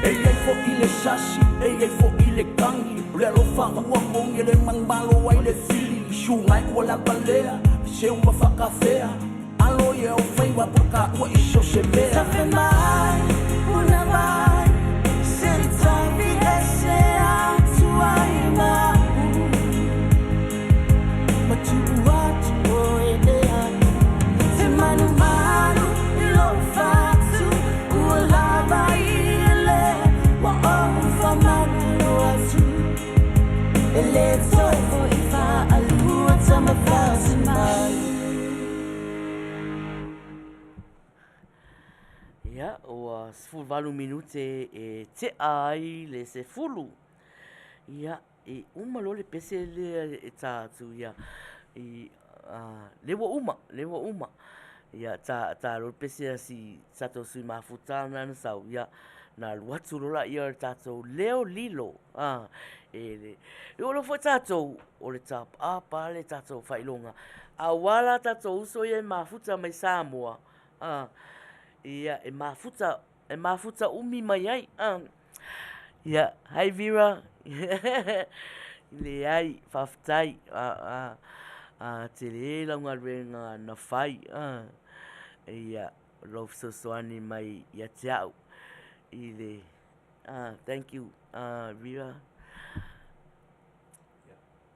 E i ai foi le sasi, e i ai foi le kagi O le alofa ua moni e le manumalo ai le fili I suga e ua lava lea, seu ma faakafea Alo ia o faiva po ka ua i so se mea Tafe mai, puna vai, se i tafi ese atu ai ma'u Ma tuu atu oe e alu Te malumalu i lou fatu Ua lava ia lea ua ou faamagalo atu. 18 minute e tea ai le 10. Ia, e uma loa le pese lea e ta atu ia, i, a, lea ua uma, lea ua uma. Ia, ta, ta loa le pese a si tatou sui mafuta na na sau, ia, na alu atu loa laia o le tatou leo lilo, a, e le, e oo loa foi tatou, o le top up lava le tatou faailoga, aua la tatou uso ia e mafuta mai Samoa, a, ia, e mafuta, e mafuta umi mai ai, a. Ia, hi Vera. Leai, faafetai. A, a, a tele lau galuega na fai, a. Ia, lou fesoasoani mai ia te au i le, a, thank you, a, Vera.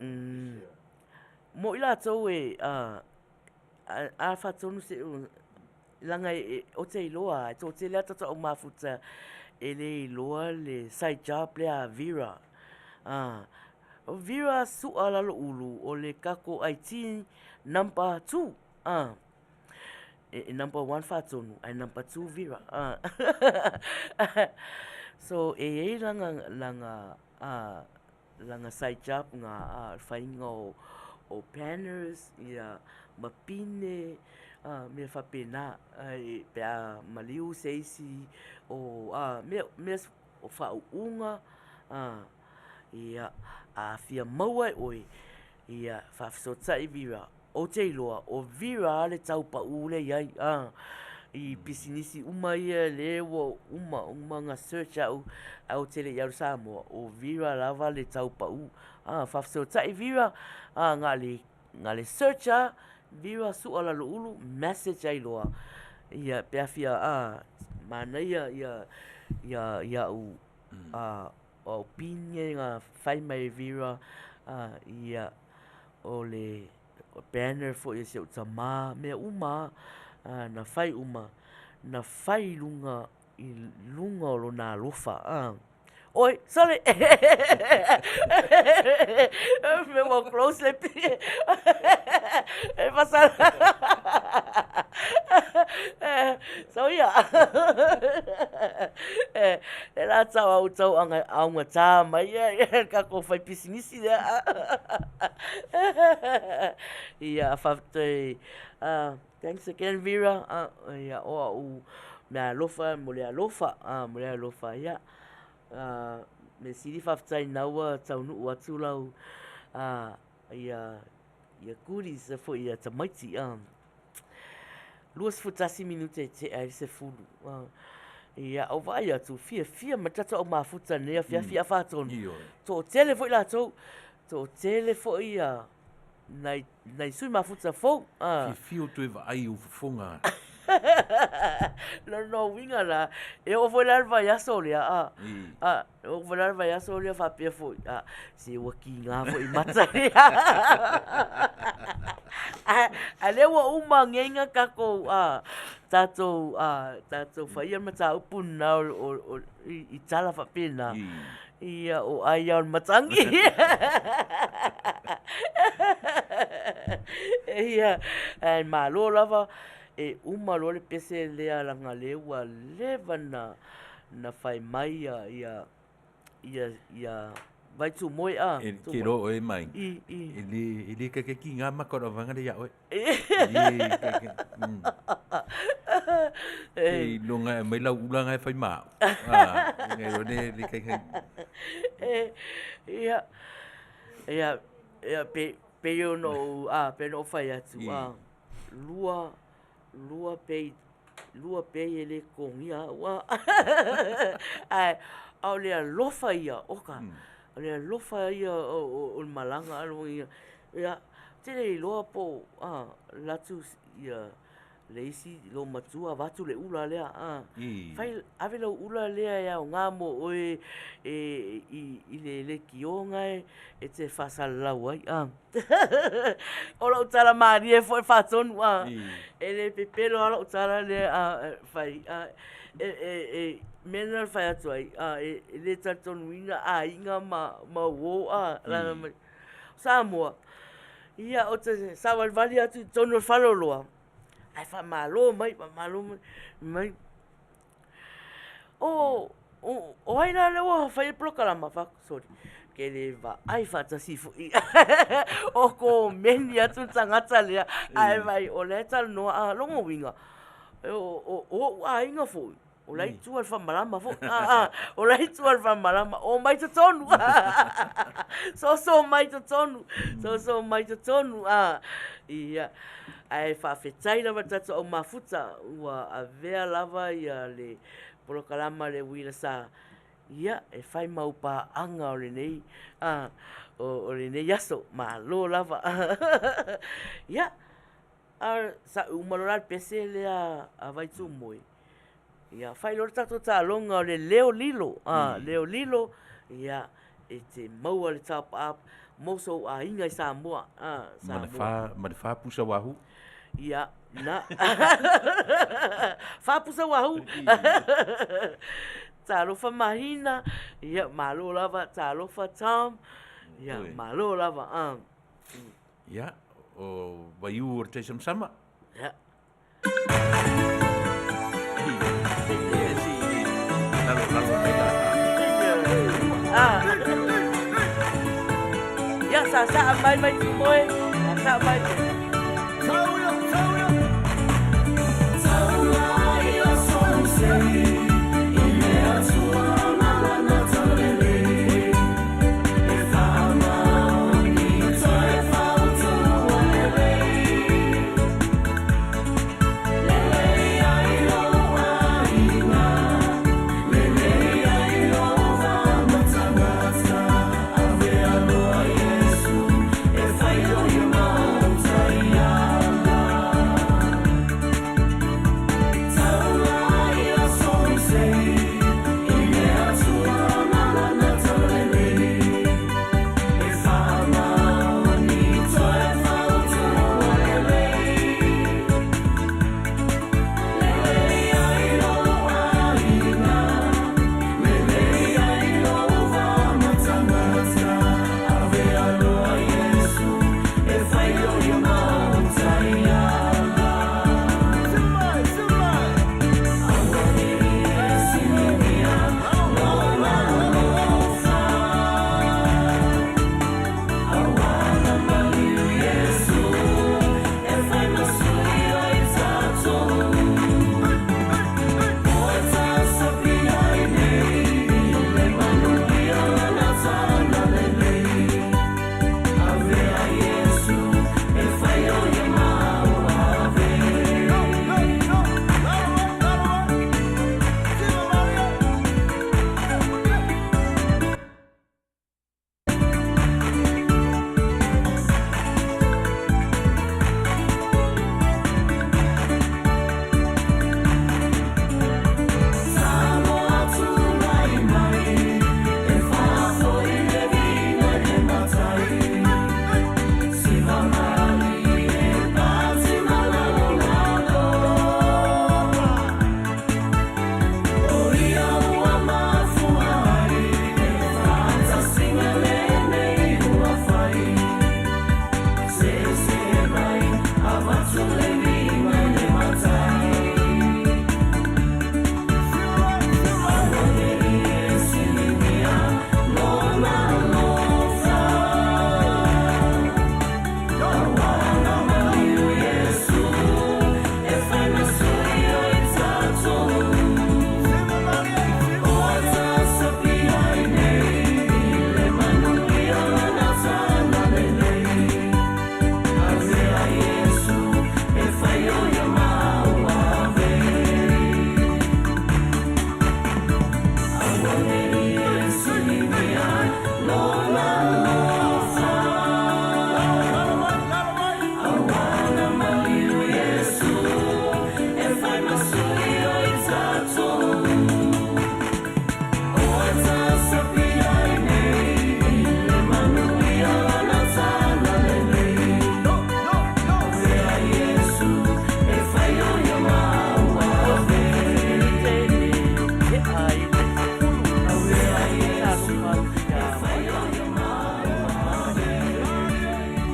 Mm, mo i latou e, a, a, a faatonu se, Leaga e, ou te iloa, e toatele lava tatou aumafuta e le iloa le side job lea a Vera. Ah, o Vera Su'a Laloulu o le tatou IT number 2. Ah, e, e number 1 Faatonu, ae number 2 Vera. Ah. so, e i ai lana, lana, ah, lana side job nga a le faiga o o banners ia ma pine a mea faapena ai pe a maliu se isi o a mea mea o faauuga a ia a fia maua e oe ia faafesootai Vera Ou te iloa, o Vera le tau paʻu lea i ai, a, i pisinisi uma ia lea ua uma, uma ona search au, ae ou te le i alu i Samoa, o Vera lava le tau paʻu. A, faafesootai Vera, a, na o le, na o le search lava, Vera Su'a Laloulu, message ai loa, ia, pe a fia, a, manaia ia, ia, ia au, a, o au pine na fai mai e Vera, a, ia, o le banner foi a si ou tama, mea uma lava na fai uma, na fai i luga, i luga o lona alofa. Oi, sole! Mea ua close le pine. E pasala. So ia. E la tau au tau anga augata mai ia tatou fai pisinisi. Ia, ia faafetai. Thanks again Vera. Ia, o au mea alofa mo le alofa, mo le alofa. Ia, mea sili faafetai na ua taunuu atu lau ia ia goodies foi ia tamaiti. 21 minute e tea ai le 10. Ia, o vaai atu, fiafia mai tatou au mafuta nei afiafi a Faatonu. Toatele foi latou, toatele foi ia nai, nai sui mafuta fou. Fiafia o toe vaai i ou fofoga. Lona uiga la, e oo foi la le vaiaso lea, a, a, e oo foi la le vaiaso lea faapea foi, a, se ua kiga foi i mata lea. A lea ua uma ngeiga tatou, a, tatou, a, tatou faia le mataupu lena o, o, o, i, i tala faapena. Ia, o ai ao le matangi. Ia, ae malo lava, e uma loa le pese lea leaga lea ua leva na, na fai mai ia, ia, ia, ia Vaitumoe a. E te iloa oe mai. I, i. E le, e le kaikai ki ngā maka o le vaega lea ia oe. E le kaikai. Mm. E iloga e mai lau ula nga e fai ma au. Ah, ngai o le, le kaikai. E, ia, ia, ia, pe, pe i ono, a, pe ono fai atu, a, lua, lua pei, lua pei e le totogia au a. Ae, a o le alofa ia, oka, o le alofa ia o, o, o le malaga alo ia, ia, ou te le iloa po o, a, alu atu ia le isi loomatua avatu le ula lea, a, fai, ave lau ula lea e aoga mo oe e, i, i le lekiō gae e te faasalalau ai, a. O lau tala malie foi Faatonu a, e le pepelo lava lau tala lea a fai a, e, e, e, mea lena na fai atu ai, a, e, e le talitonuina aiga ma, ma uō a, lana mai. Samoa, ia ou te savalivali atu i totonu o le faleoloa, ae faamalo mai, faamalo mai, mai. O, o, o ai la lea ua fai le polokalama? Fai atu, Soli, ke le vaai faatasi foʻi. O komeni atu le tagata lea, ae vaai, o lea e talanoa, a, lona uiga, o, o, o oʻu aiga foʻi, O la itu a le faamalama foi. Ah, ah, o la itu a le faamalama. O mai totonu. Soso mai totonu. Soso mai totonu. Ah, ia. Ae faafetai lava i le tatou au mafuta ua avea lava ia le polokalama le uila sa ia e fai mau paaga o lenei ah, o, o lenei aso. Malo lava. Ia, a sa uma loa la le pese lea a Vaitumoe. Ia, fai loa le tatou taaloga o le leo lilo, a, leo lilo, ia, e te maua le top up mo sou aiga i Samoa, a, Ma le Samoa. fa, ma le fa pusa wahoo. Ia, na. Fa pusa wahoo. Talofa Mahina, ia, malo lava, talofa Tom, ia, Oi. malo lava, a. Ia, o Waiū o le Taisamasama. Ia. Ia, saasaa mai mai Tūmoe, saasaa mai.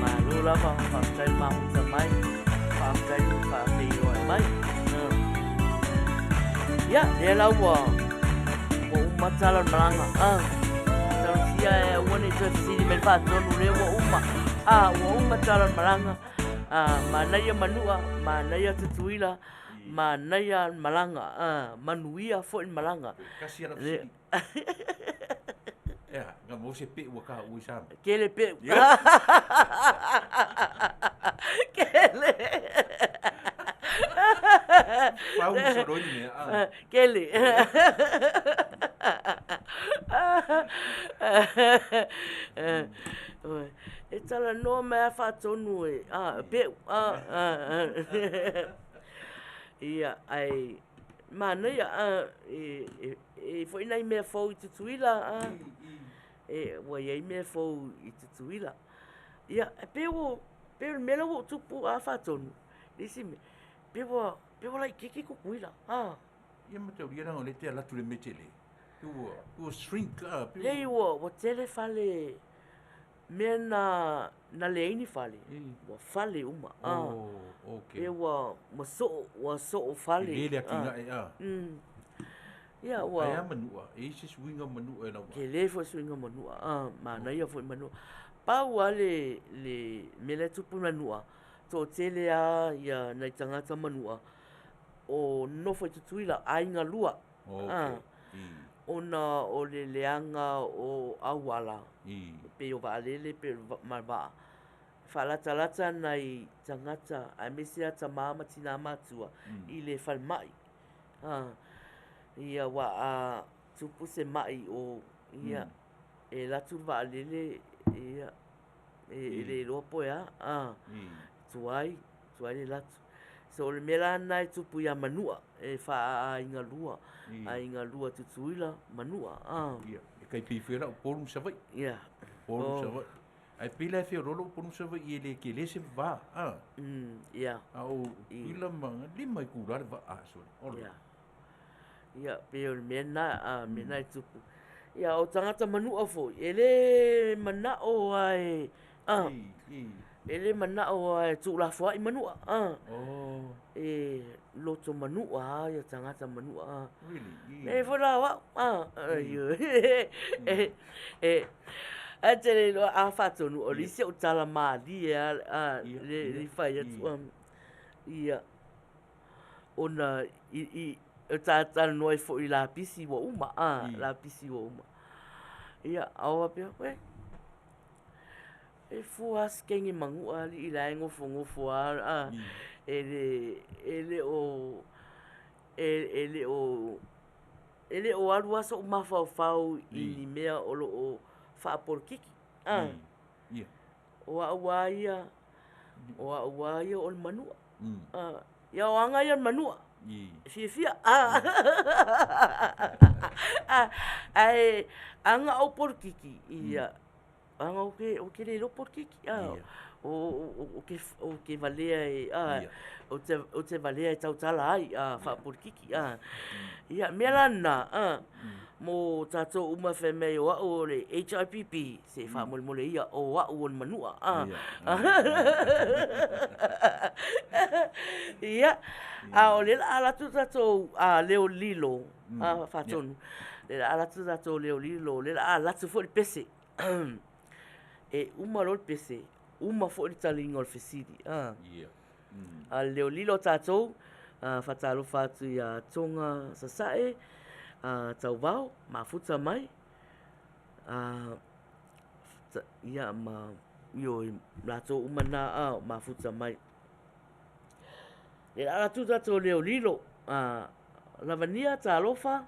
Malo lava, faafetai le mafuta mai, faafetai le faafeiloai mai. Ia, lea la ua uma tala o le malaga. Ah, talosia e aua ne i toe fesili mai le faatonu lea ua uma. Ah, ua uma tala o le malaga. Ah, manaia Manua, manaia Tutuila, manaia le malaga. Ah, manuia foi le malaga. Tasi ala fesili. Ea, na mo se pe ua ka ui sa. Kele pe. Kele. Pau so roi ni mea. Ah. Kele. E talanoa mai a faatonu e, a, peu, a, a, ia, ai, manaia, a, e, e, e foi nai mea fou i Tutuila, a, e, ua i ai mea fou i Tutuila. Ia, e pei ua, pei o le mea la ua ou tupu a faatonu, le isi mea, pei ua, pei ua laitiiti Tutuila, a. Ia mataulia leaga o lea e te alu atu i le mea tele, pei ua, ua shrink, a, pei ua. Leai, ua, ua tele fale, mea na, na leai ni fale, ua fale uma, a. Oh, okay. Pei ua, ua soo, ua soo fale. Tele le atinae, a. Ia, ua. Ae a Manua, e i ai se suiga o Manua e lau vaai? Tele foi suiga o Manua, a, manaia foi Manua. Pau lava le, le mea la e tupu i Manua, toatele lava ia nai tagata Manua o nofo i Tutuila, aiga lua. Okay. Ona o le leaga o auala, pei o vaalele pei o ma vaa, faalatalata nai tagata aemaise lava tama ma tina matua i le falemai. Ia aua a tupu se mai o ia e alu atu le vaalele ia e le iloa po e a, tuai, tuai le alu atu. So o le mea la lena e tupu ia Manua, e faaaiga lua, aiga lua Tutuila, Manua. Ia, e tai pei foi la Upolu ma Savaii. Ia. Upolu ma Savaii. Ae pei la e feoloolo Upolu ma Savaii e le tele se va, a. Ia. A o Tutuila ma 5 itula le vaa sole. Ola. Ia. Ia, pei o le mea lena, a, mea lena e tupu. Ia, o tagata Manua foi, e le manao lava e, a, e le manao lava e tuulafoai Manua, a. Oh. E loto Manua lava ia tagata Manua, a. Really? E foi la o au, a, e, e, ae te le iloa, a faatonu, o le isi au tala malie lava, a, le i fai atu, a, ia. Ona i, i, e talanoa ai foi i lapisi ua uma, a, lapisi ua uma. Ia, a o faapea, uē, e fua lava si kenge manua alii la e nofonofo lava, a, e le, e le o, e le o, e le o alu lava so'u mafaufau i ni mea o lo o faapolokiki, a. O au lava ia, o au lava ia o le manua. Ia o aga ia o le manua, e fiafia. Ae aga ou polokiki, ia, aga ou te le iloa polokiki. Ou te valea e, ou te valea e tautala ai faapolokiki. Ia, mea la lena, mo tatou uma fai mai o au o le HIPP, Se faamolemole ia o au o le manua. Ia, a o lea o le a alu atu le tatou leo lilo, faatonu, lea o le a alu atu le tatou leo lilo, lea o le a alu atu foi le pese. E uma loa le pese, uma foi le taliga o le fesili. A o le leo lilo a tatou, faatalofa atu ia Toga Sasae, Tauvao, mafuta mai. Ia ma ioe latou uma na a o mafuta mai. Lea o le a alu atu tatou leo lilo, Lavania talofa,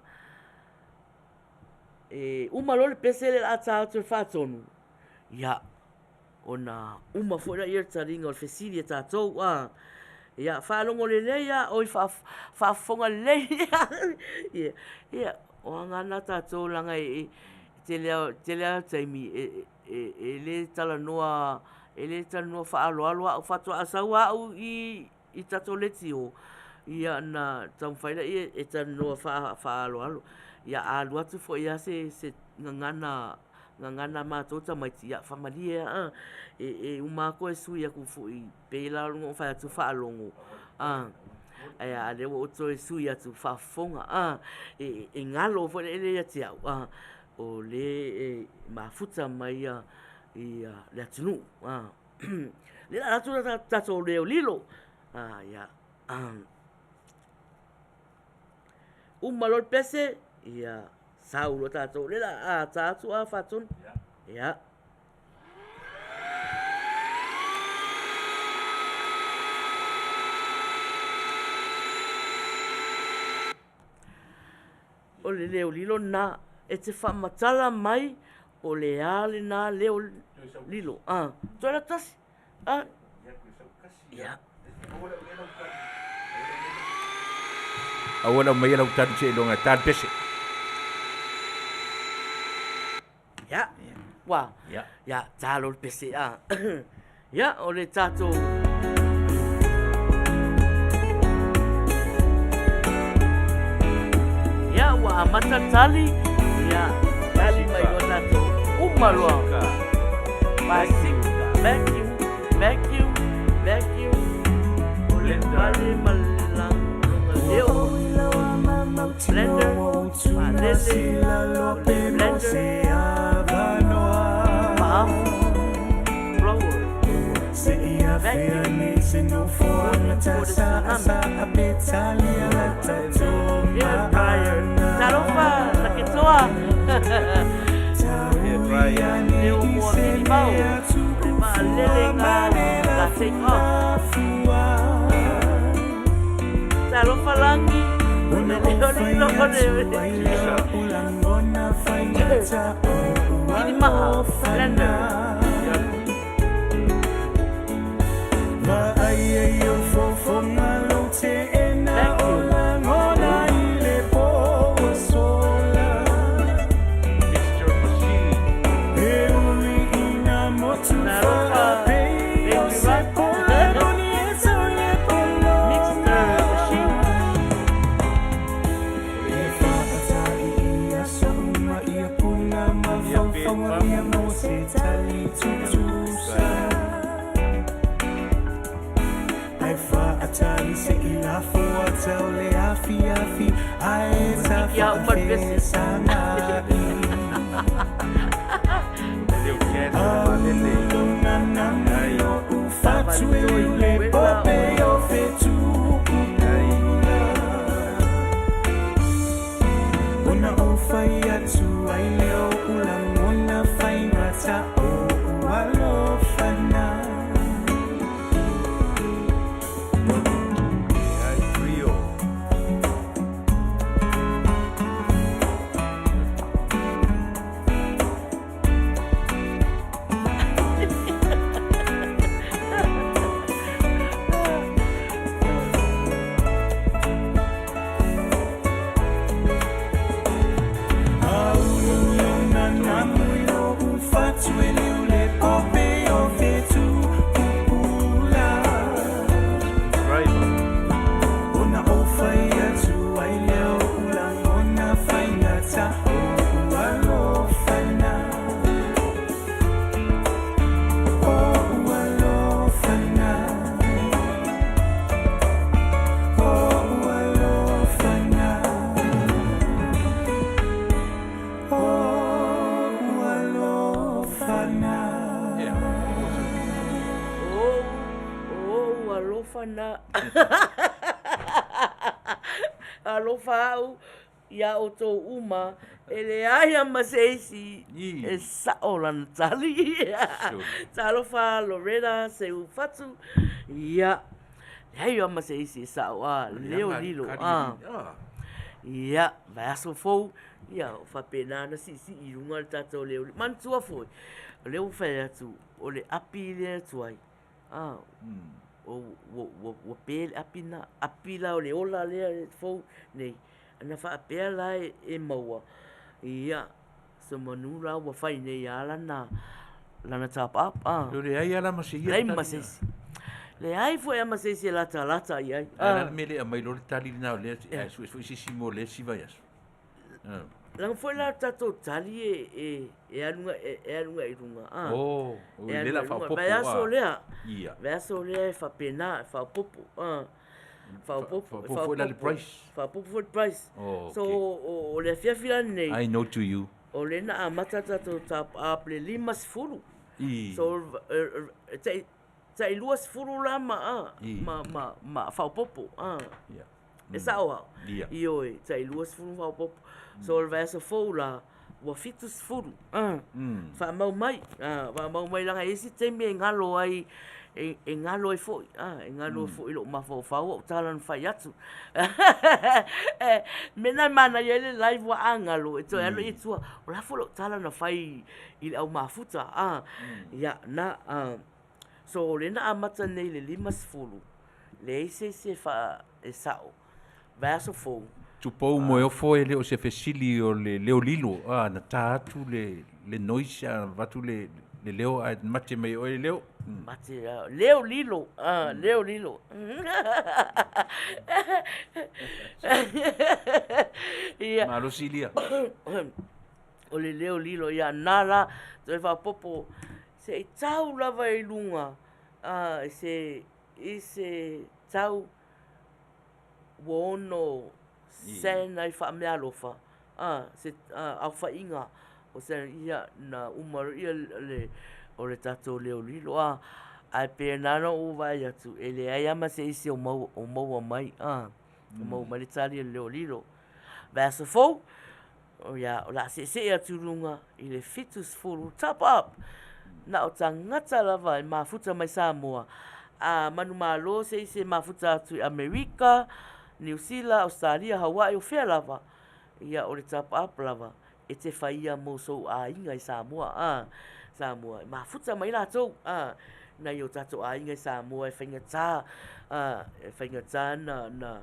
e uma loa le pese lea o le a ta atu e faatonu, ia ona uma foi lea o le taliga o le fesili a tatou a. Ia faalogo lelei lava oi faafofoga lelei ia, ia o aga lava na a tatou leaga e tele lava o taimi e le talanoa e le talanoa faaaloalo au faatoa sau lava au i i tatou leitio, ia ona taumafai lea e talanoa faaaloalo. Ia a alu atu foi lava se gagana gagana a matou tamaiti, ia faamalie lava a, e uma lava toe sui atu foi, pei la ona ou fai atu faalogo, a. Ae a lea ua ou toe sui atu faafofoga a, e, e galo foi le ele ia te au a, o le e mafuta mai ia, ia le atunuu a. Lea la atu la tatou leo lilo a, ia. Uma loa le pese, ia sau loa tatou. Lea la a ta atu a Faatonu. Ia. O le leo lilo lena e te faamatala mai po o le a lena leo lilo. A, toe alu atu tasi. A. Ia. Aua le aumaia lau tali seiloga e ta le pese. Ia, ua, ia, ta loa le pese, a. Ia, o le tatou... Ia, ua amata le tali, ia, tali mai loa tatou, uma loa. Pasika, vacuum, vacuum, vacuum, o le vale ma le leo, blender, vaalele, blender, faafu, blower, vacuum, hair dryer, talofa, Laketoa, leo moa minimau, le vaalele nga la take off. Talofa Lagi, le leo lilo le Ilimaha, blender. Vacuum. Mixture machine. Talofa, baby rock. Mixer machine. Ia uma le pese. Leo cat, vaalele. Ai. Ai. Ai, trio. Driver. Ia. Oh, oh, alofa na. Alofa au iā outou uma, e leai lava ma se isi e sao lana tali. Talofa Loretta Seufatu, ia, leai lava ma se isi e sao a, leo lilo a. Ia, vaiaso fou, ia, o faapena ona siisii i luga le tatou leo. Manatua foi, o lea ua fai atu, o le api lea e tuai, a, ua pe le api lena, api la o le ola lea fou nei, ana faapea la e maua, ia, semanu la ua fai nei lava lana, lana top up, a. E leai lava la ma se ia. Leai ma se isi. Leai foi lava ma se isi e latalata i ai. Ae o le a le mea e le aumai loa le tali lena o lea, ae sue foi se isi mo le isi vaiaso. Leaga foi la tatou tali e e e alu e alu agai i luga a. Oh, o E le alu la agai i luga. faaopoopo Vaiaso a. lea. Ia. Vaiaso lea e faapena, e faaopoopo a. Faaopoopo. Faaopoopo foi la le price. Faaopoopo foi le price. Oh, So, o le afiafi la lenei. I know to you. O lea na amata tatou top up le 50. I. So, e tai, tai 20 la ma, a, I. ma, ma, ma faaopoopo. A. Yeah. E sao au? Ia. Ioe, tai 20 faaopoopo. So, o le vaiaso fou la, ua 70. A. Faamau mai, a, faamau mai leaga e i ai isi taimi e galo ai, e, e galo ai foi, a, e galo ai foi i lou mafaufau au tala na fai atu. Mea na e manaia ai le live ua a galo, e toe alu ai i tua, o le a foi lau tala na fai i le au mafuta, a. Ia, na, a, so o lea na amata nei i le 50, leai se isi e faa, e sao, vaiaso fou. Tupou Moeofo e le o se fesili o le leo lilo, a, na ta atu le, le noise a avatu le, le leo ae mate mai e oe le leo. Mate, a, leo lilo, a, leo lilo. Ia. Malosi lia. O le leo lilo, ia, na la, toe faaopoopo, se i tau lava i luga, a, i se, i se tau ua ono send ai faameaalofa, a, se aofaiga o send, ia, na uma loa ia le, o le tatou leo lilo, a, ae pei na ona ou vaai atu, e leai lava ma se isi o maua, o maua mai, a, o maua mai le tali a le leo lilo. Vaiaso fou, Ia, o le a seesee atu i luga i le 70 top up. Na o tagata lava e mafuta mai Samoa, a manumalo se isi e mafuta atu i Amerika, Niu Sila, Ausetalia, Hawaii, o fea lava, ia o le top up lava e te faia mo sou aiga i Samoa, a, Samoa, e mafuta mai latou, a, nai o tatou aiga i Samoa e faigata, a, e faigata na, na,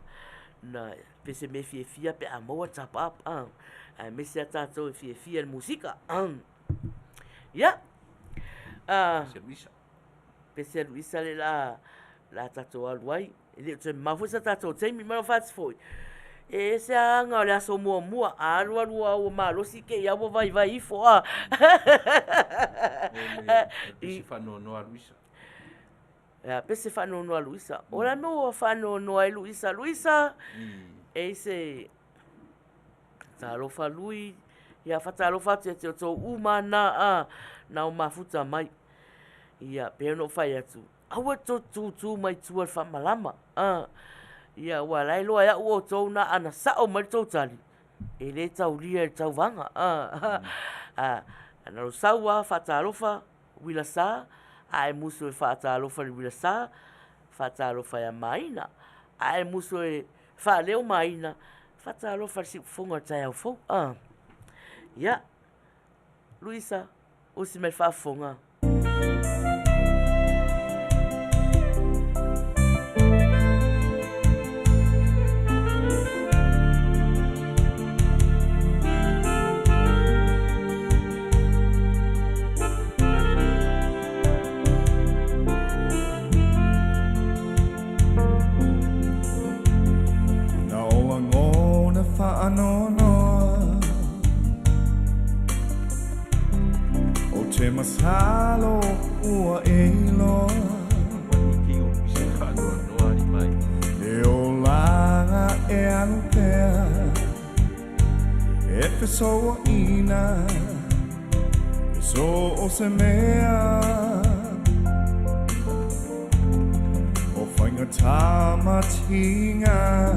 na Pe se mea fiafia pe a maua top up a, aemaise a tatou e fiafia i le musika. Ia. A Pese Luisa. Pese Luisa le la la tatou alu ai. E le o toe mamao foi sa tatou taimi ma fati foi. E ese a aga o le aso muamua, a alu alu a ua malosi ke ia ua vaivai ifo a. O le pese faanoanoa a Luisa. Ia, pese faanoanoa Luisa. O le a mea ua faanoanoa ai Luisa? Luisa, e i se talofa Lui, ia fatalofa atu ia te outou uma na a, na o mafuta mai. Ia, pei ona ou fai atu, aua tou tūtū mai tua i le faamalama. A, ia, ua la e iloa e au outou na ana sao mai le tou tali, e le taulia i le tauvaga. A, a, na lou sau lava faatalofa, Uila sa, ae musu e faatalofa i le uila sa, faatalofa ia Maina. Ae musu e faaleo Maina, faatalofa i le siufofoga o le taeao fou. Ah. Ia, Luisa, usi mai le faafofoga. Na o lagona faanoanoa O te masalo ua e iloa Le olaga e alu pea E fesouaina E so o se mea O faigata ma tiga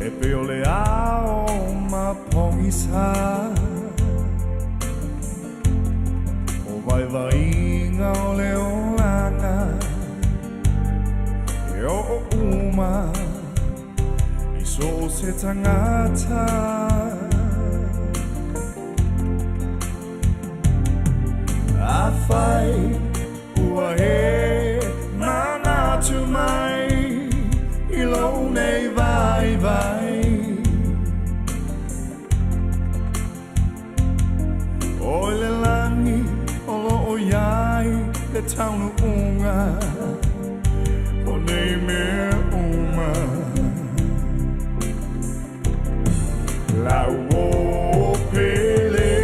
E pei o le ao ma pogisa O vaivaiga o le olaga E oo uma i so o se tagata. Afai ua e manatu mai i lou nei vaivai, O i le lagi o lo o i ai le taunuuga o nei mea uma. Lau o Pele,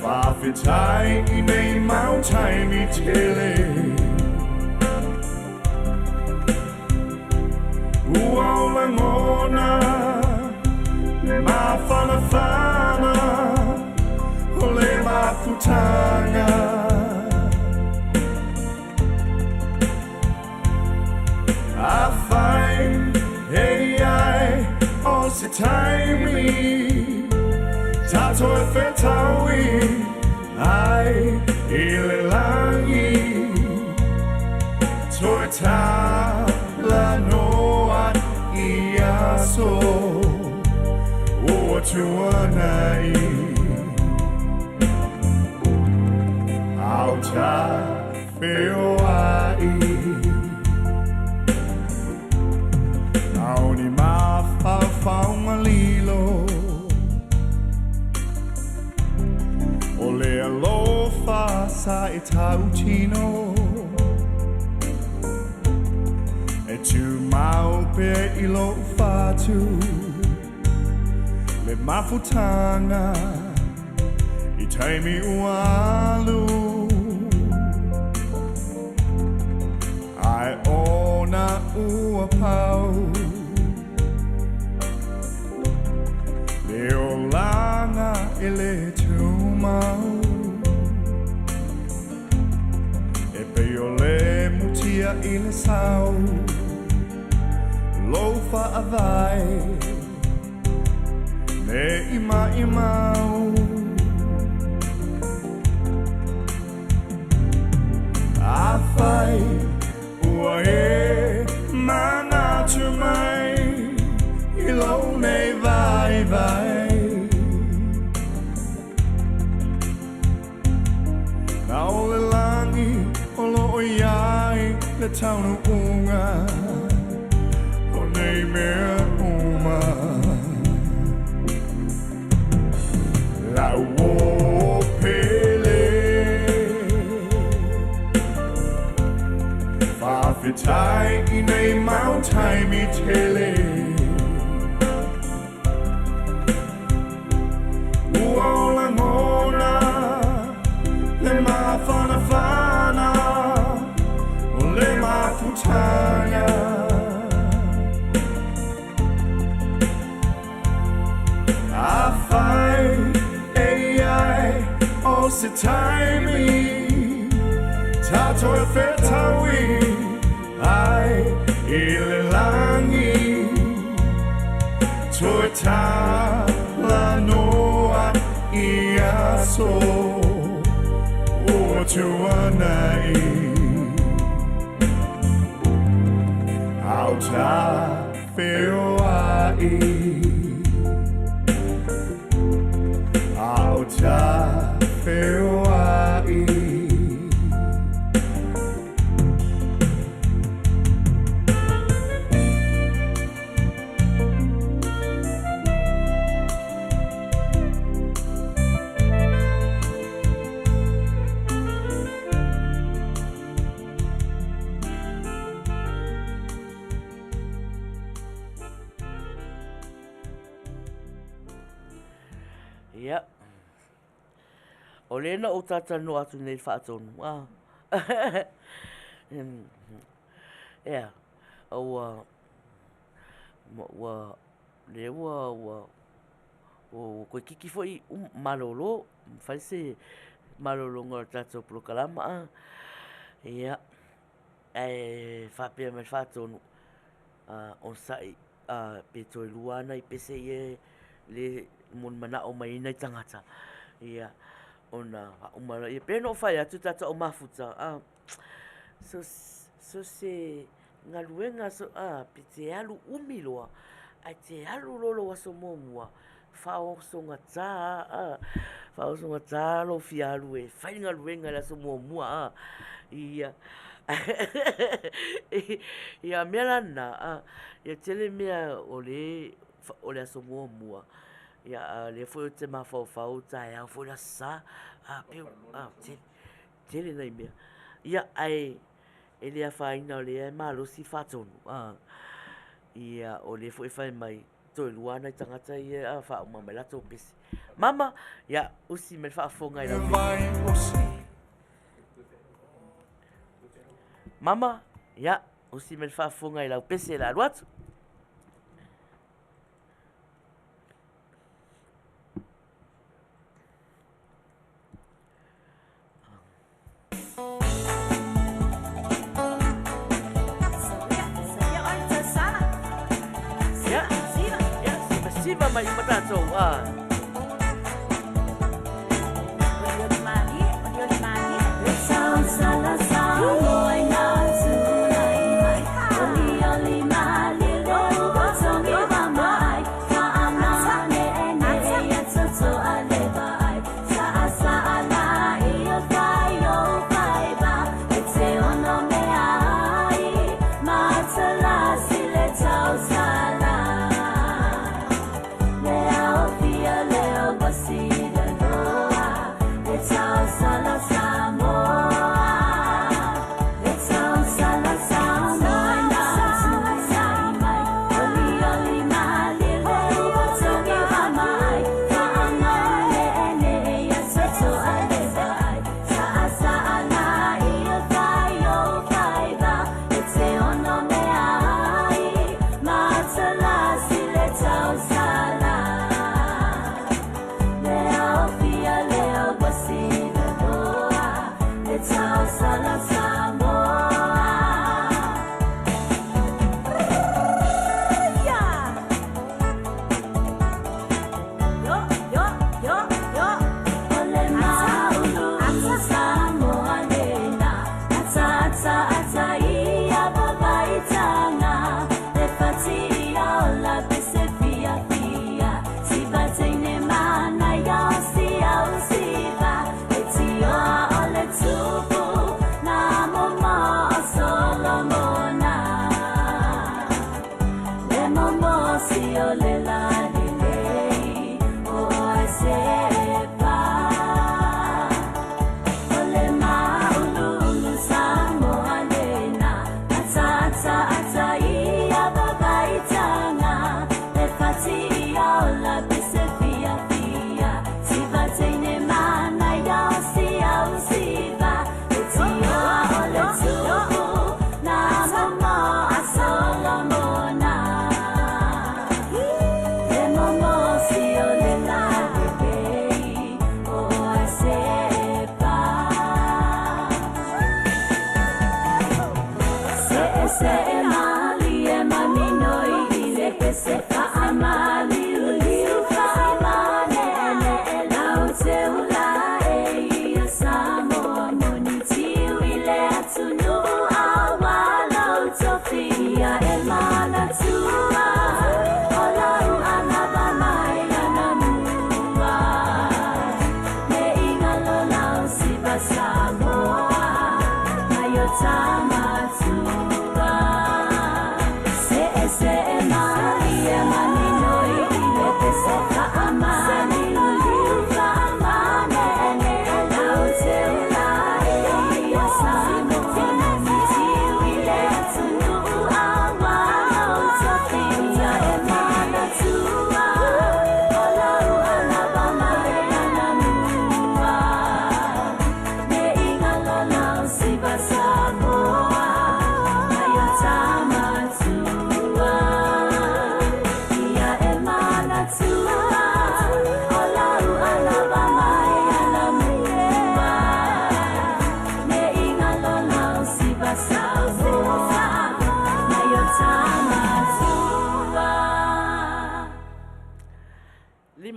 faafetai. Faafetai i nei mau taimi tele Ua o lagona mafanafana o le mafutaga Afai e i ai o se taimi tatou e fetaui ai i le lagi Toe talanoa i aso ua tuanai A o ta feoai A o ni mafaufauga lilo O le alofa sa e tautino E tumau pea i lou fatu Le mafutaga i taimi ua alu Ae ona ua pau Le olaga e le tumau E pei o le mutia i le sau Lou faavae Ne i maimau Afai ua e manatu mai i lou nei vaivai Na o le lagi o lo o i ai le taunuuga o nei mea uma. Lau uo pele Faafetai i nei mau taimi tele Ua o lagona le mafanafana o le mafutaga Afai e i ai o se taimi tatou e fetaui ai i le lagi Toe talanoa i aso ua tuanai A o ta feoai A o ta feoai Ia. O lea na ou talatalanoa atu nei i le faatonu, a. Ea, ua, ua, lea ua, ua, ua toeitiiti foi malolo, fai se malologa o le tatou polokalama a. Ia, ae faapea mai le faatonu, onosai pe toe lua lava nai pese ia lea e manao mai ai nai tagata, ia, ona faauma loa lea. E pei ona ou fai atu tatou mafuta, so o se galuega pe te alu umi loa, ae te alu loa lou aso muamua, faaosogata lava, faaosogata lava lou fia alu e fai le galuega i le aso muamua a. Ia, ia o mea la na, e tele mea o lea o le aso muamua, ia a o lea foi ou te mafaufau o taeao foi le Aso Sa, a pei e tele nai mea. Ia, ae e le afaina o lea e malosi le faatonu, ia o lea foi e fai mai. Toe lua nai tagata ia a faauma mai latou pese. Mama, ia, usi mai le faafofoga i lau pese. Mama, ia, usi mai le faafofoga i lau pese le alu atu. Ia, ia, siva mai uma tatou. Ah.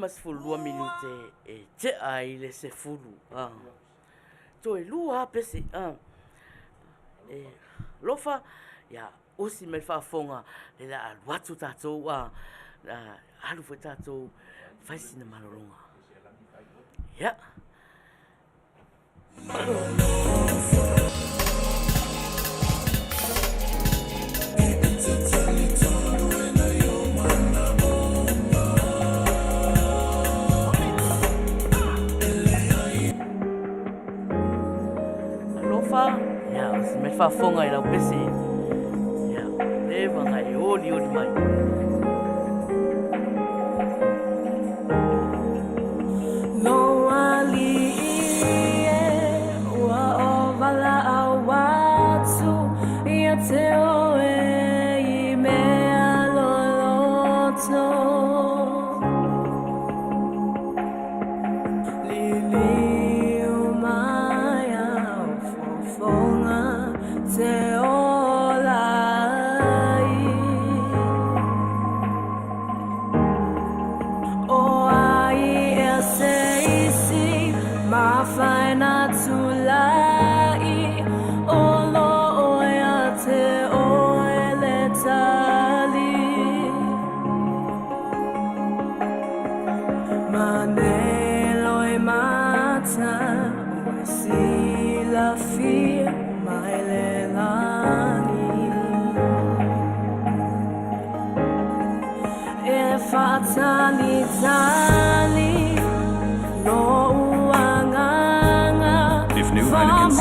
52 minute e tea i le 10. Ah. Toe lua pese. Ah. E, lofa, ia, osi mai faafofoga le la alu atu tatou a alu foi tatou fai sina malologa. Ia. Alofa, ia, o se mea faafofoga i lau pese. Ia, leva na e oli oli mai. 5 new Heinekens.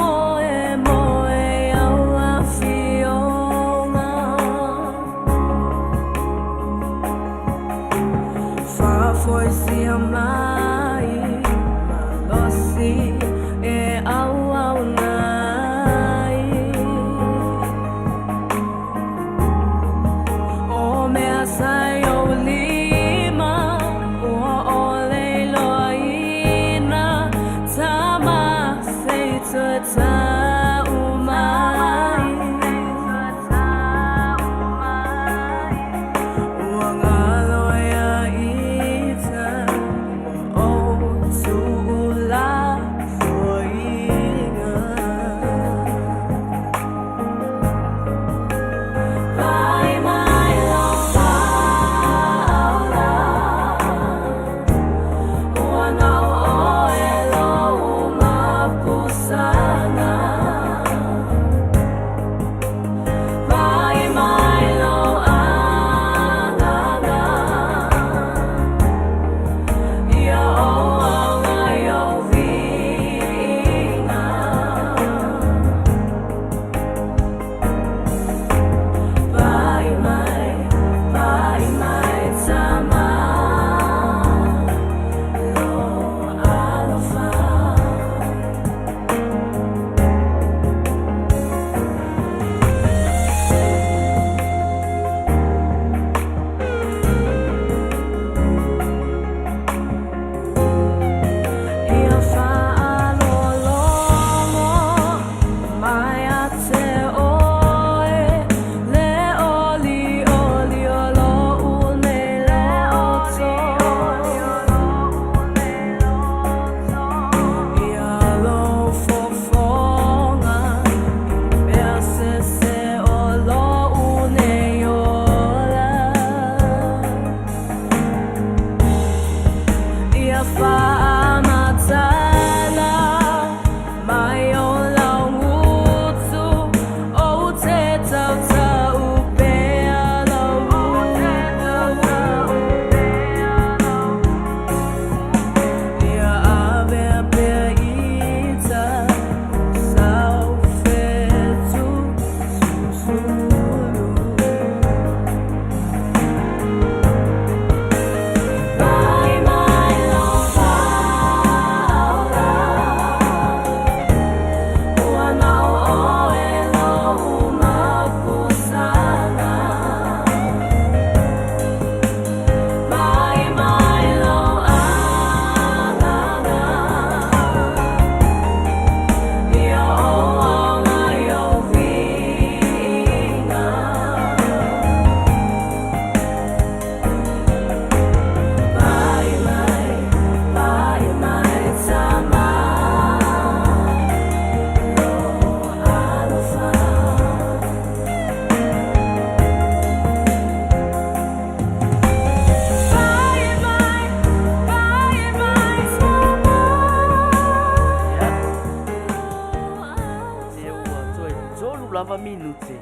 Lava minute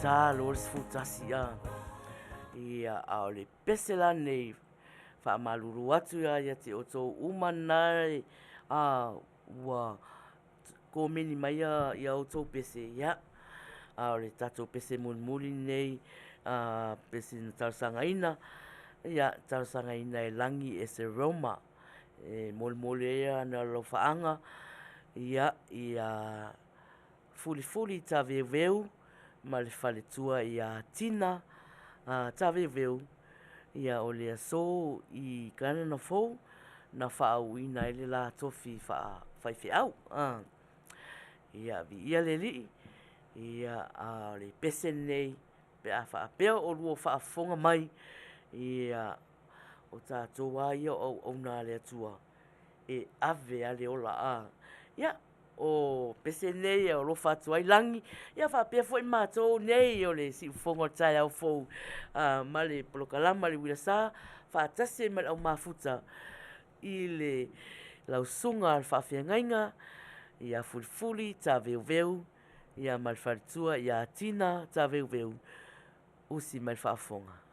ta lo le 11 a ia a o le pese la nei faamalulu atu ia ia te outou uma na a ua komeni mai ia ia outou pese ia a o le tatou pese mulimuli nei a pese na talosagaina ia talosagaina e Lagi Eseroma e molimoli ai ana alofaaga ia ia Fulifuli Taveuveu ma le faletua ia Tina Taveuveu, ia o le aso i Kanana Fou na faaauuina ai le la tofi faa-faifeau. Ia, viia le Alii, ia, a o le pese lenei pe a faapea o oulua o faafofoga mai, ia, o tatou lava ia o auauna a le Atua e ave lava le ola. Ia, o pese nei e alofa atu ai Lagi, ia faapea foi matou nei o le siufofoga o le taeao fou ma le polokalama le Uila Sa, faatasi ai ma le au mafuta i le lau susuga i le faafeagaiga ia Fulifuli Taveuveu ia ma le faletua ia Tina Taveuveu, usi mai le faafofoga.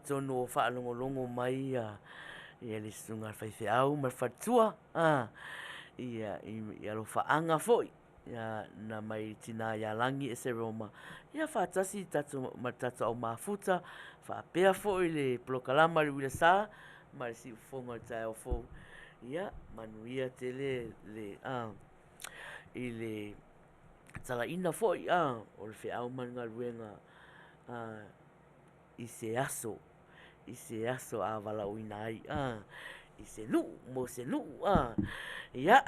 Atonu o faalogologo mai ia le susuga a le faifeau ma le faletua, ia i alofaaga foi na mai le tina ia Lagi Eseroma, ia faatasi ma le tatou au mafuta, faapea foi le polokalama a le Uila Sa ma le Siufofoga o le Taeao Fou. Ia manuia tele le i le talaina foi o le feau ma le galuega i se aso, i se aso a valaauina ai i se nuu, mo se nuu. Ia,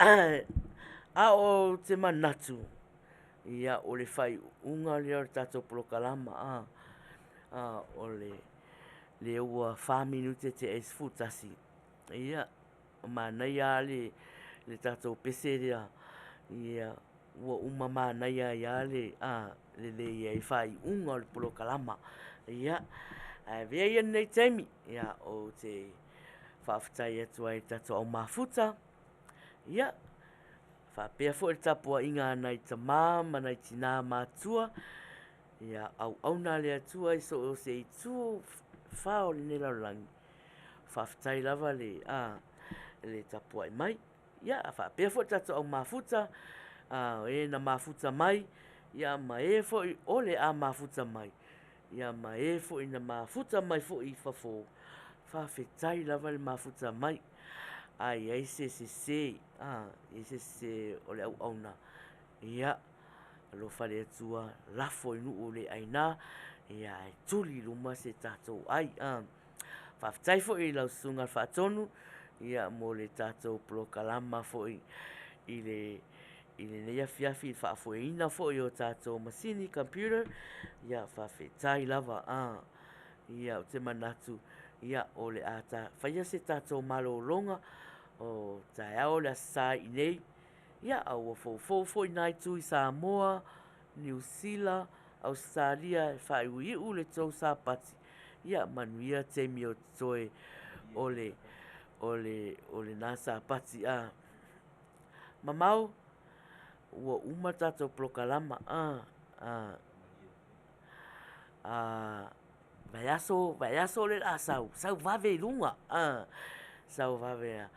a ou te manatu, ia o le faaiuga lea o le tatou polokalama, o lea ua fa minute tea i le 11, ia, manaia lava le tatou pese lea, ia, ua uma manaia ai lava le lei i ai i le faaiuga o le polokalama. Ia, ae avea ia lenei taimi ou te faafetai atu ai i le tatou au mafuta, ia, faapea foi le tapuaiga a nai tama ma nai tina matutua, ia auauna a le Atua i so o se itu e fa o lenei lalolagi, faafetai lava le tapuai mai. Ia, faapea foi le tatou au mafuta, o e na mafuta mai ma e foi o le a mafuta mai, ma e foi na mafuta mai foi i fafo, faafetai lava le mafuta mai. A i ai se sese, i ai se sese o le auauna, ia alofa le Atua lafo i nuu le aina ae tuli i luma se tatou ai. Faafetai foi i lau Susuga i le Faatonu mo le tatou polokalama foi i lenei afiafi i le faafoeina foi o tatou masini, computer, ia faafetai lava. Ia ou te manatu o le a faia se tatou malologa o taeao le Aso Sa iinei, ia a ua foufou foi lena itu i Samoa, Niu Sila, Ausetalia e faaiuiu le tou Sapati, ia manuia taimi o totoe o lena Sapati. Mamao, ua uma le tatou polokalama, vaiaso, vaiaso lea o le a sau, sau vave i luga, sau vave.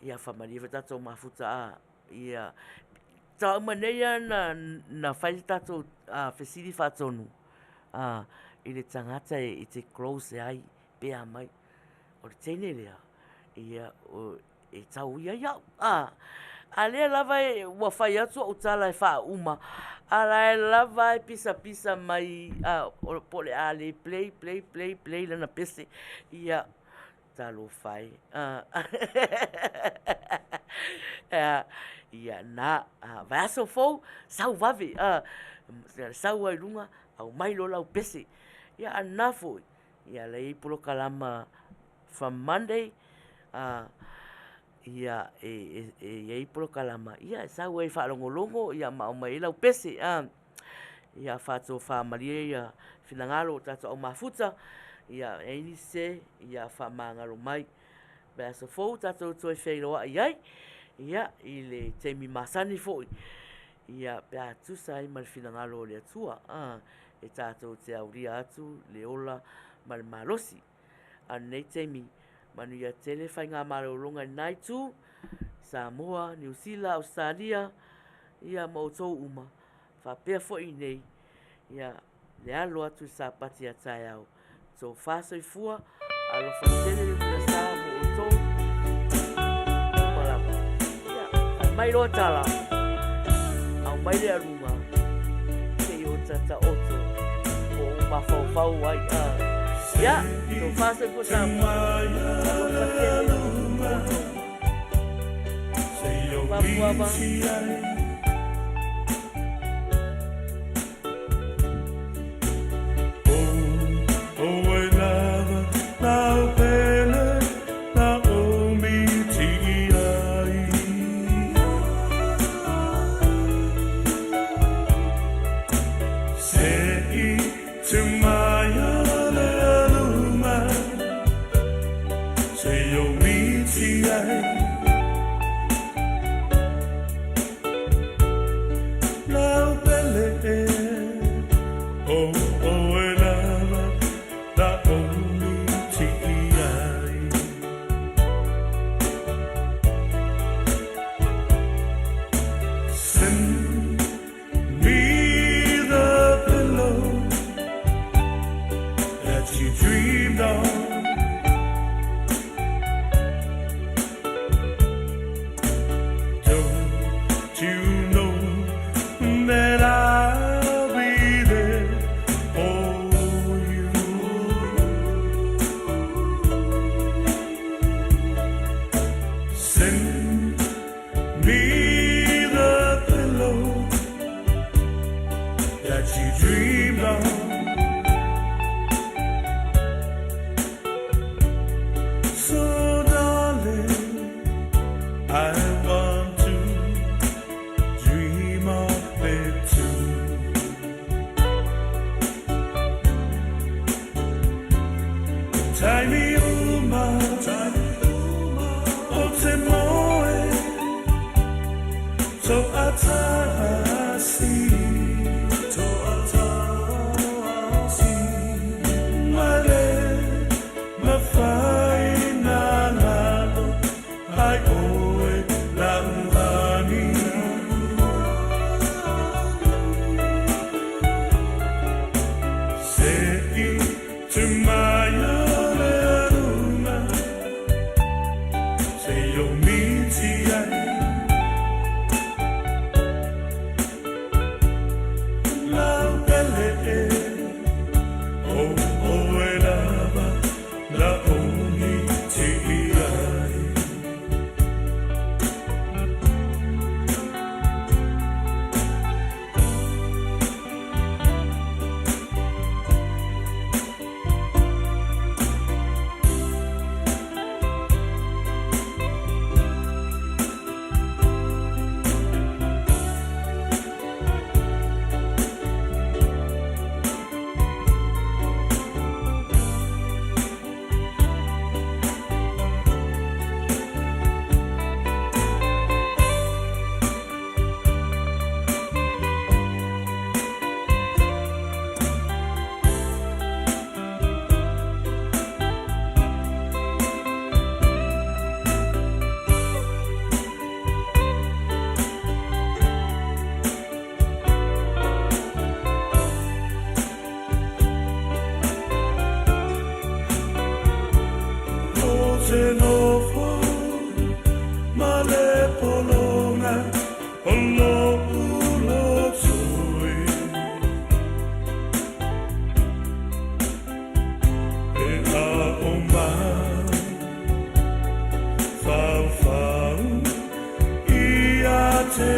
Ia faamalie foi le tatou mafuta, ia faatoa uma nei lava ona fai le tatou fesili faatonu i le tagata e te close ai pe a mai, o le teine lea, ia, e tau ia ia'u, a lea lava ua fai atu au tala e faauma, a o la e lava e pisapisa mai po o le a le play, play, play, play lana pese. Ia, talofa e. Ia na, vaiaso fou, sau vave, sau lava i luga aumai loa lau pese. Ia a o lena foi, ia o la e i ai polokalama from Monday, ia e i ai polokalama e sau ai e faalogologo ma aumai ai lau pese. Ia faatofamalie ia finagalo o tatou au mafuta, ia i ai nisi sese, ia faamagalo mai. Vaiaso fou tatou toe feiloai ai i le taimi masani foi pe a tusa ai ma le finagalo o le Atua e tatou te aulia atu le ola ma le malosi. A o lenei taimi, manuia tele faigamalologa i lena itu, Samoa, Niu Sila, Ausetalia, ia ma outou uma, faapea foi i inei le alo atu i le Sapati a taeao. Tofa soifua, alofa tele le Uilasā mo outou uma lava. Ia, fai mai loa tala, aumai le aluga, se i ota taoto po o mafaufau ai. Ia, tofa soifua Samoa, alofa tele mo outou uma. Mapuava. be the pillow that you dreamed of. So, darling, I want to dream of it too. Taimi uma, o te moe, to atasi, to atasi, mare, mawhai nā lalo, ai oe la uhani. Se i te mai o le arunga, se o miti ai. Lau pele e, o oe lava, la oni ti ai. O te nofo ma le polonga o lo'u lotoi. E a o mai faufau ia te.